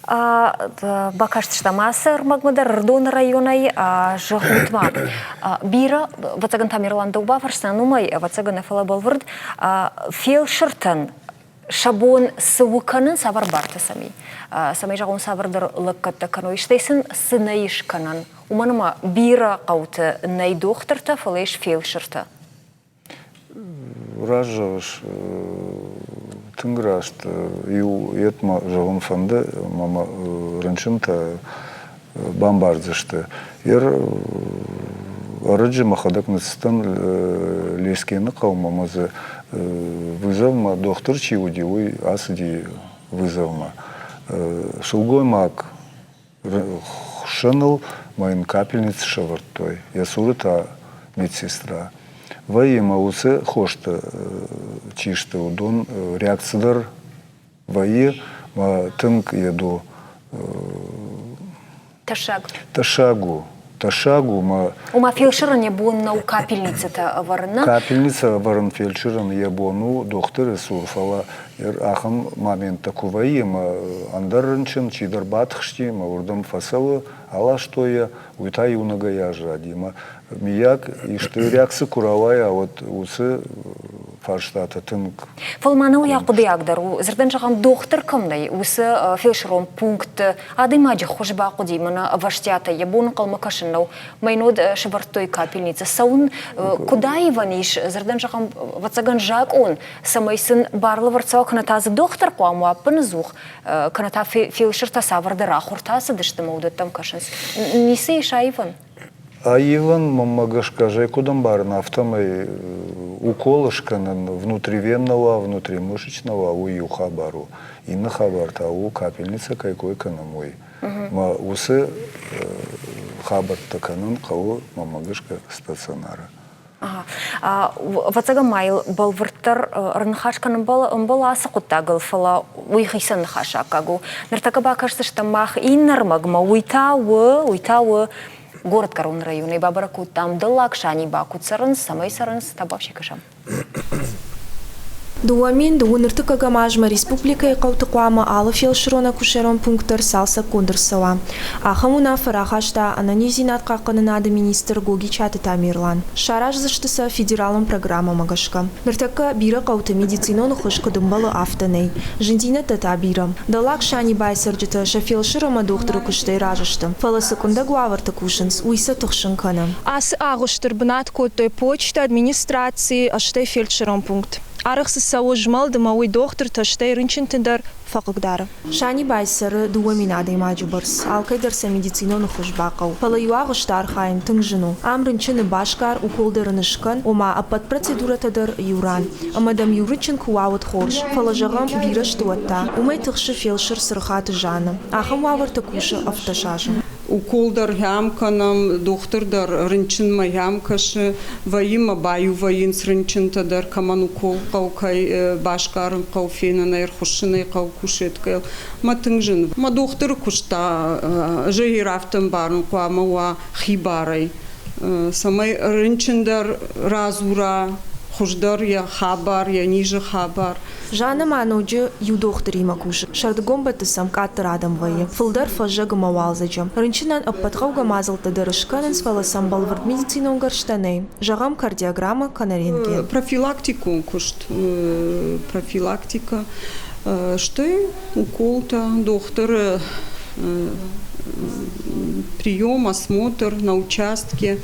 Бакастыстӕм ацы ӕрмӕгмӕ дӕр Ӕрыдоны районӕй зӕгъут ма, бирӕ, ӕвӕццӕгӕн, Тамерлан дӕу бафӕрсдзӕн уымӕй, ӕвӕццӕгӕн, нӕ фӕлӕ бӕлвырд, фелсыртӕн сӕ бон цы у кӕнын, цавӕр бартӕ сӕм и, цӕмӕй зӕгъон, цавӕрдӕр лӕггӕдтӕ кӕной, стӕй сын цы нӕ ис кӕнӕн, уымӕн ӕмӕ бирӕ хъӕуты нӕй дохтыртӕ, фӕлӕ ис фелсыртӕ. Раст зӕгъыс, тынг раст. Иу йеддӕмӕ зӕгъын фӕнды, ӕмӕ мӕ рынчынтӕ бамбардзысты. Ер ӕрӕджы мӕхӕдӕг ныццыдтӕн Лескены хъӕумӕ ӕмӕ дзы вызовмӕ дохтыр чи уыди, уый ацыди вызовмӕ. Сылгоймаг Хуыссӕныл ма йын капельниц сӕвӕрдтой, йӕ цуры та медсестра. Вӕййы ӕмӕ уыцы хостӕ чи сты, уыдон реакци дӕр вӕййы ӕмӕ тынг йедо Тӕссаг. Тӕссаг у. Тӕссаг у ӕмӕ Ома фелсырӕн йӕ бон нӕу капельницӕтӕ ӕвӕрын, нӕ? Капельницӕ ӕвӕрын фельдшерӕн йӕ бон у дохтыры цур, фӕлӕ ахӕм моменттӕ куы вӕййы ӕмӕ ӕндӕр рынчын чидӕр батыхсти ӕмӕ уырдӕм фӕцӕуы, аластой йӕ, уый та иунӕгӕй аззади. Ӕмӕ миййаг исты реакци куы рауайа, уӕд уыцы фарстатӕ тынг Фӕлӕ ма нӕу йӕ хъуыдыйаг дӕр у, дзырдӕн зӕгъӕм, дохтыр кӕм нӕй, уыцы фельдшерон пунктты адӕймаджы хуыз бахъуыди, мӕнӕ ӕвӕстиатӕй йӕ бон ӕнхъӕлмӕ кӕсын нӕу. Мӕйнод сӕвӕрдтой капельницӕ. Цӕуын куыд аивӕн ис, дзырдӕн зӕгъӕм, ӕвӕццӕгӕн, закъон, цӕмӕй сын бар лӕвӕрд цӕуа, кӕнӕ та дзы дохтыр хъуамӕ уа ӕппынӕдзух, кӕнӕ та фельдшертӕ цавӕрдӕр ахуыртӕ ацыдысты ӕмӕ уыдӕттӕм кӕсынц. Ницы ис аивӕн? Аивӕн, мӕнмӕ гӕсгӕ, ӕз ӕй куыд ӕмбарын, афтӕмӕй укол скӕнын внутривенно уа, внутримышечно уа, уый иу хабар у. Иннӕ хабар та у, капельницӕ кӕй кой кӕнӕм, уый. Мӕ уыцы хабӕрттӕ кӕнын хъӕуы, мӕнмӕ гӕсгӕ, стационары. Ӕвӕццӕгӕн ма йыл бӕлвырддӕр ӕрныхас кӕнын ӕмбӕлы ацы хъуыддагыл, фӕлӕ уый хицӕн ныхасы аккаг у. Ныртӕккӕ бакӕсдзыстӕм мах иннӕ ӕрмӕгмӕ, уый та у, уый та у. Горӕтгӕрон районӕй бабӕрӕг кодтам Дӕллаг Саниба куыд цӕрынц, цӕмӕй цӕрынц, табуафси кӕсӕм. 2002 ныртыккӕгӕм азмӕ республикӕйы хъӕуты хъуамӕ алы фелсырон-акушерон пункт дӕр цалцӕггонд ӕрцӕуа. Ахӕм уынаффӕ рахаста ӕнӕниздзинад хъахъхъӕнынады министр Гогичаты Тамерлан. Сараздзысты сӕ федералон программӕмӕ гӕсгӕ. Ныртӕккӕ бирӕ хъӕуты медицинон ӕххуыс куыд ӕмбӕлы, афтӕ нӕй. Зындзинӕдтӕ та бирӕ. Дӕллаг Санибайы цӕрджытӕ сӕ фелсыр ӕмӕ дохтыры куыстӕй разы сты. Фӕлӕ цы къуындӕг уавӕрты кусынц, уый сӕ тыхсын кӕны. Ацы агъуысты ӕрбынат кодтой почтӕ, администраци, стӕй фельдшерон пункт. Арӕх цы цӕуы змӕлд ӕмӕ уый дохтыртӕ, стӕй рынчынты дӕр фӕхъыгдары. Санибайы цӕры 2000 адӕймаджы бӕрц. Алкӕй дӕр сӕ медицинон ӕххуыс бахъӕуы. Фӕлӕ иу агъуысты архайын тынг зын у. Ам рынчыны басгар, укол дӕр ын скӕн, ома ӕппӕт процедурӕтӕ дӕр иу ран. Ӕмӕ дӕм иу рынчын куы уа, уӕд хорз. Фӕлӕ, зӕгъӕм, бирӕ сты уӕд та. Уымӕй тыхсы фелсыр Цырыхаты Жаннӕ. Ахӕм уавӕрты кусы 17 азы. Укол дӕр хӕм кӕнӕм, дохтыр дӕр рынчынмӕ хӕм кӕсы, вӕййы мӕ баиу вӕййынц рынчынтӕ дӕр, кӕмӕн укол хъӕуы, кӕй басгарын хъӕуы, фенын ӕй, ӕрхуыссын ӕй хъӕуы кушеткӕйыл. Мӕ тынг зын. Мӕ дохтыры куыст та ӕз ӕй афтӕ ӕмбарын хъуамӕ уа хибарӕй, цӕмӕй рынчын дӕр радзура хуыздӕр йӕ хабар, йӕ низы хабар. Жаннӕ ма ноджы иу дохтыримӕ кусы. Сӕрдыгон бӕтты сӕм къаддӕр адӕм вӕййы, фылдӕр фӕззӕг ӕмӕ уалдзӕджы. Рынчынӕн ӕппӕт хъӕугӕ мадзӕлттӕ дӕр скӕнынц, фӕлӕ сӕм бӕлвырд медицинон гӕрзтӕ нӕй. Зӕгъӕм, кардиограммӕ кӕнӕ рентген. Профилактикон куыст, профилактикӕ, стӕй уколтӕ, дохтыры прием, осмотр на участке,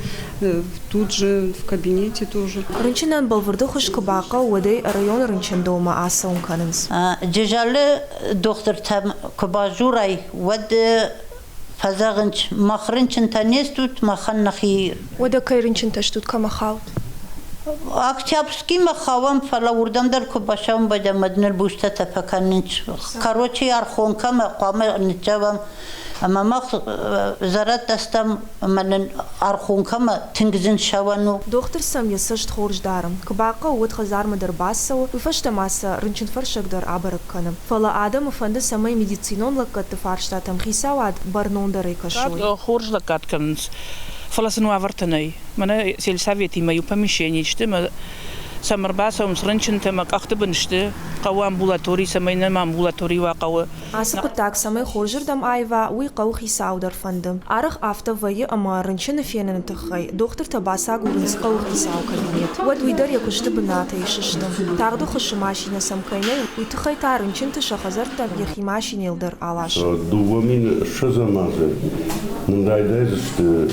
тут же в кабинете тоже. Рынчынӕн бӕлвырды хуыз куы бахъӕуы, уӕд ӕй районы рынчындонмӕ ацӕуын кӕнынц. Джызӕлы дохтыртӕм куы бадзурай, уӕд фӕзӕгъынц, мах рынчынтӕ не стут, махӕн нӕхи. Уӕдӕ кӕй рынчынтӕ стут, кӕмӕ хаут? Октябрьскиймӕ хауӕм, фӕлӕ уырдӕм дӕр куы бацӕуӕм, уӕд ныл бустӕтӕ фӕкӕнынц. Короче, Архонкӕмӕ хъуамӕ ныццӕуӕм Ӕмӕ мах зӕрӕдтӕ стӕм ӕмӕ нын Архонкӕмӕ тынг зын ссӕуӕн у. Дохтыр сӕм йӕ цӕст хорз дары. Куы бахъӕуы, уӕд хӕдзармӕ дӕр бацӕуы, уый фӕстӕ ма сӕ рынчынфӕрсӕг дӕр абӕрӕг кӕны. Фӕлӕ адӕмы фӕнды, цӕмӕй медицинон лӕггӕдты фарстатӕм хицауад бӕрнондӕрӕй кӕсой. Хорз лӕггад кӕнынц, фӕлӕ сын уавӕртӕ нӕй. Мӕнӕ сельсоветимӕ иу помещенийы сты ӕмӕ сӕм ӕрбацӕуынц рынчынтӕ ӕмӕ къӕхты бын сты. Хъӕуы амбулатори, цӕмӕй нӕм амбулатори уа хъӕуы. Ацы хъуыддаг цӕмӕй хорзырдӕм аива, уый хъӕуыхицауы дӕр фӕнды. Арӕх афтӕ вӕййы, ӕмӕ рынчыны феныны тыххӕй дохтыртӕ бацагурынц хъӕуыхицауы кабинет. Уӕд уый дӕр йӕ куысты бынатӕй сысты. Тагъды хуысы машинӕ сӕм кӕй нӕй, уый тыххӕй та рынчынты сӕ хӕдзӕрттӕм йӕхи машинӕйыл дӕр аласы. 2020 азы нын райдайдзысты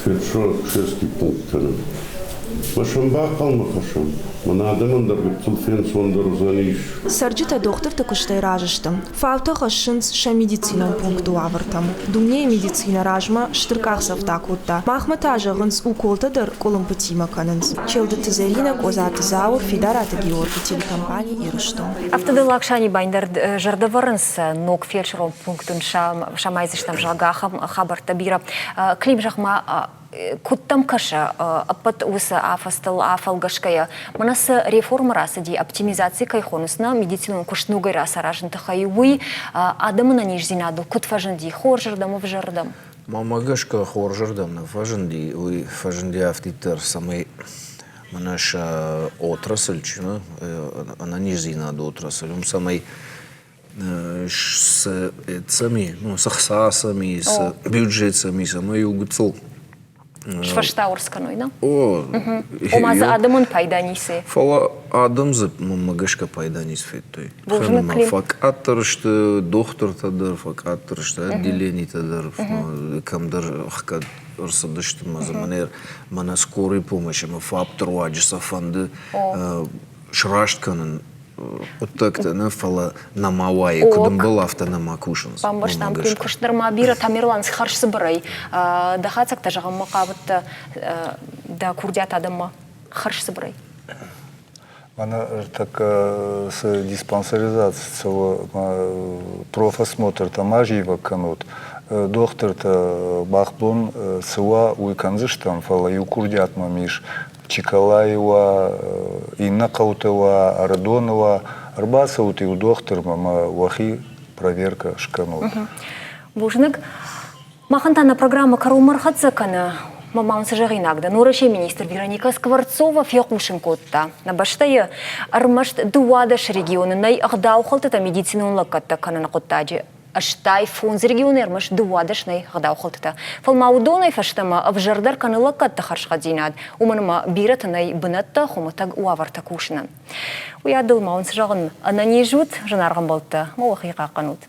фельдшер-акушерский пункт кӕнын. Мӕ сӕм бахъӕлмӕ кӕсӕм, мӕнӕ адӕмӕн дӕр гыццыл фенцондӕр уыдзӕнис. Цӕрджытӕ дохтырты куыстӕй разы сты. Фаутӕ хӕссынц сӕ медицинон пункты уавӕртӕм. Дунейы медицинӕ размӕ стыр къахдзӕфтӕ акодта. Махмӕ та зӕгъынц, уколтӕ дӕр къуылымпытимӕ кӕнынц. Челдыты Зӕринӕ, Къозаты Зауыр, Фидараты Георги, телекомпани Ирыстон. Автоделаг Санибайн дӕр зӕрдӕ вӕрынц ног фельдшерон пункт ын самайдзыстӕм, зӕгъгӕ, ахӕм хабӕрттӕ бирӕ. Клим, зӕгъ-ма, Куыд дӕм кӕсы, ӕппӕт уыцы афӕдзтыл афӕлгӕсгӕйӕ, мӕнӕ цы реформӕ рацыди, оптимизаци кӕй хонынц, нӕ медицинон куыст ногӕй рацаразыны тыххӕй, уый адӕмы ӕнӕниздзинадыл куыд фӕзынди, хорзырдӕм, ӕвзӕрырдӕм? Мӕнмӕ гӕсгӕ хорзырдӕм нӕ фӕзынди, уый фӕзынди афтиддӕр, цӕмӕй мӕнӕ сӕ отрасль чи нӕ, ӕнӕниздзинады отрасль, уым цӕмӕй цы цӕми, ну, цы хца цӕми, цы бюджет цӕми, цӕмӕй у гыццыл Сфӕстауӕрц кӕной, нӕ? О. Ома дзы адӕмӕн пайда ницы. Фӕлӕ адӕм дзы мӕнмӕ гӕсгӕ пайда ницы федтой. Фӕкъаддӕр сты дохтыртӕ дӕр, фӕкъаддӕр сты отделенитӕ дӕр, кӕмдӕр ӕхгӕд ӕрцыдысты мӕ дзы мӕнӕ скорый помощь ӕмӕ ФАП-ты руаджы сӕ фӕнды сраст кӕнын хъуыддӕгтӕ нӕ, фӕлӕ нӕма уайы, куыд ӕмбӕлы, афтӕ нӕма кусынц. Бамбӕрстам, Клим, куыст нырма бирӕ Тамерлан хӕрзцыбырӕй. Дӕ хатдзӕгтӕ зӕгъынмӕ хъавыдтӕ дӕ курдиат адӕммӕ хӕрзцыбырӕй. Мӕнӕ ӕртӕккӕ цы диспансеризаци цӕуы, профосмотртӕ ма зивӕг кӕнут. Дохтыртӕ бӕхбон цы уа, уый кӕндзыстӕм, фӕлӕ иу курдиат мӕм ис. Чиколайы уа, иннӕ хъӕуты уа, Ӕрыдоны уа, ӕрбацӕут-иу дохтырмӕ ӕмӕ уӕхи проверкӕ скӕнут. Бузныг. Махӕн та нӕ программӕ кӕронмӕ ӕрхӕццӕ кӕны. Мӕ ма уын цы зӕгъинаг дӕн, Уӕрӕсейы министр Вероника Скворцова фехъусын кодта, нӕ бӕстӕйы ӕрмӕст 12 регионы нӕй ӕгъдаухӕлдтытӕ медицинон лӕггӕдтӕ кӕныны хъуыддаджы. 85 регионы ӕрмӕст 12 нӕй ӕгъдаухӕлдтытӕ. Фӕлӕ ма уыдонӕй фӕстӕмӕ ӕвзӕрдӕр кӕны лӕггӕдты хӕрзхъӕддзинад, уымӕн ӕмӕ бирӕты нӕй бынӕттӕ хуымӕтӕг уавӕртӕ кусынӕн. Уый адыл ма уын цы зӕгъын, ӕнӕниз ут, зынаргъ ӕмбӕлттӕ, ма уӕхи хъахъхъӕнут.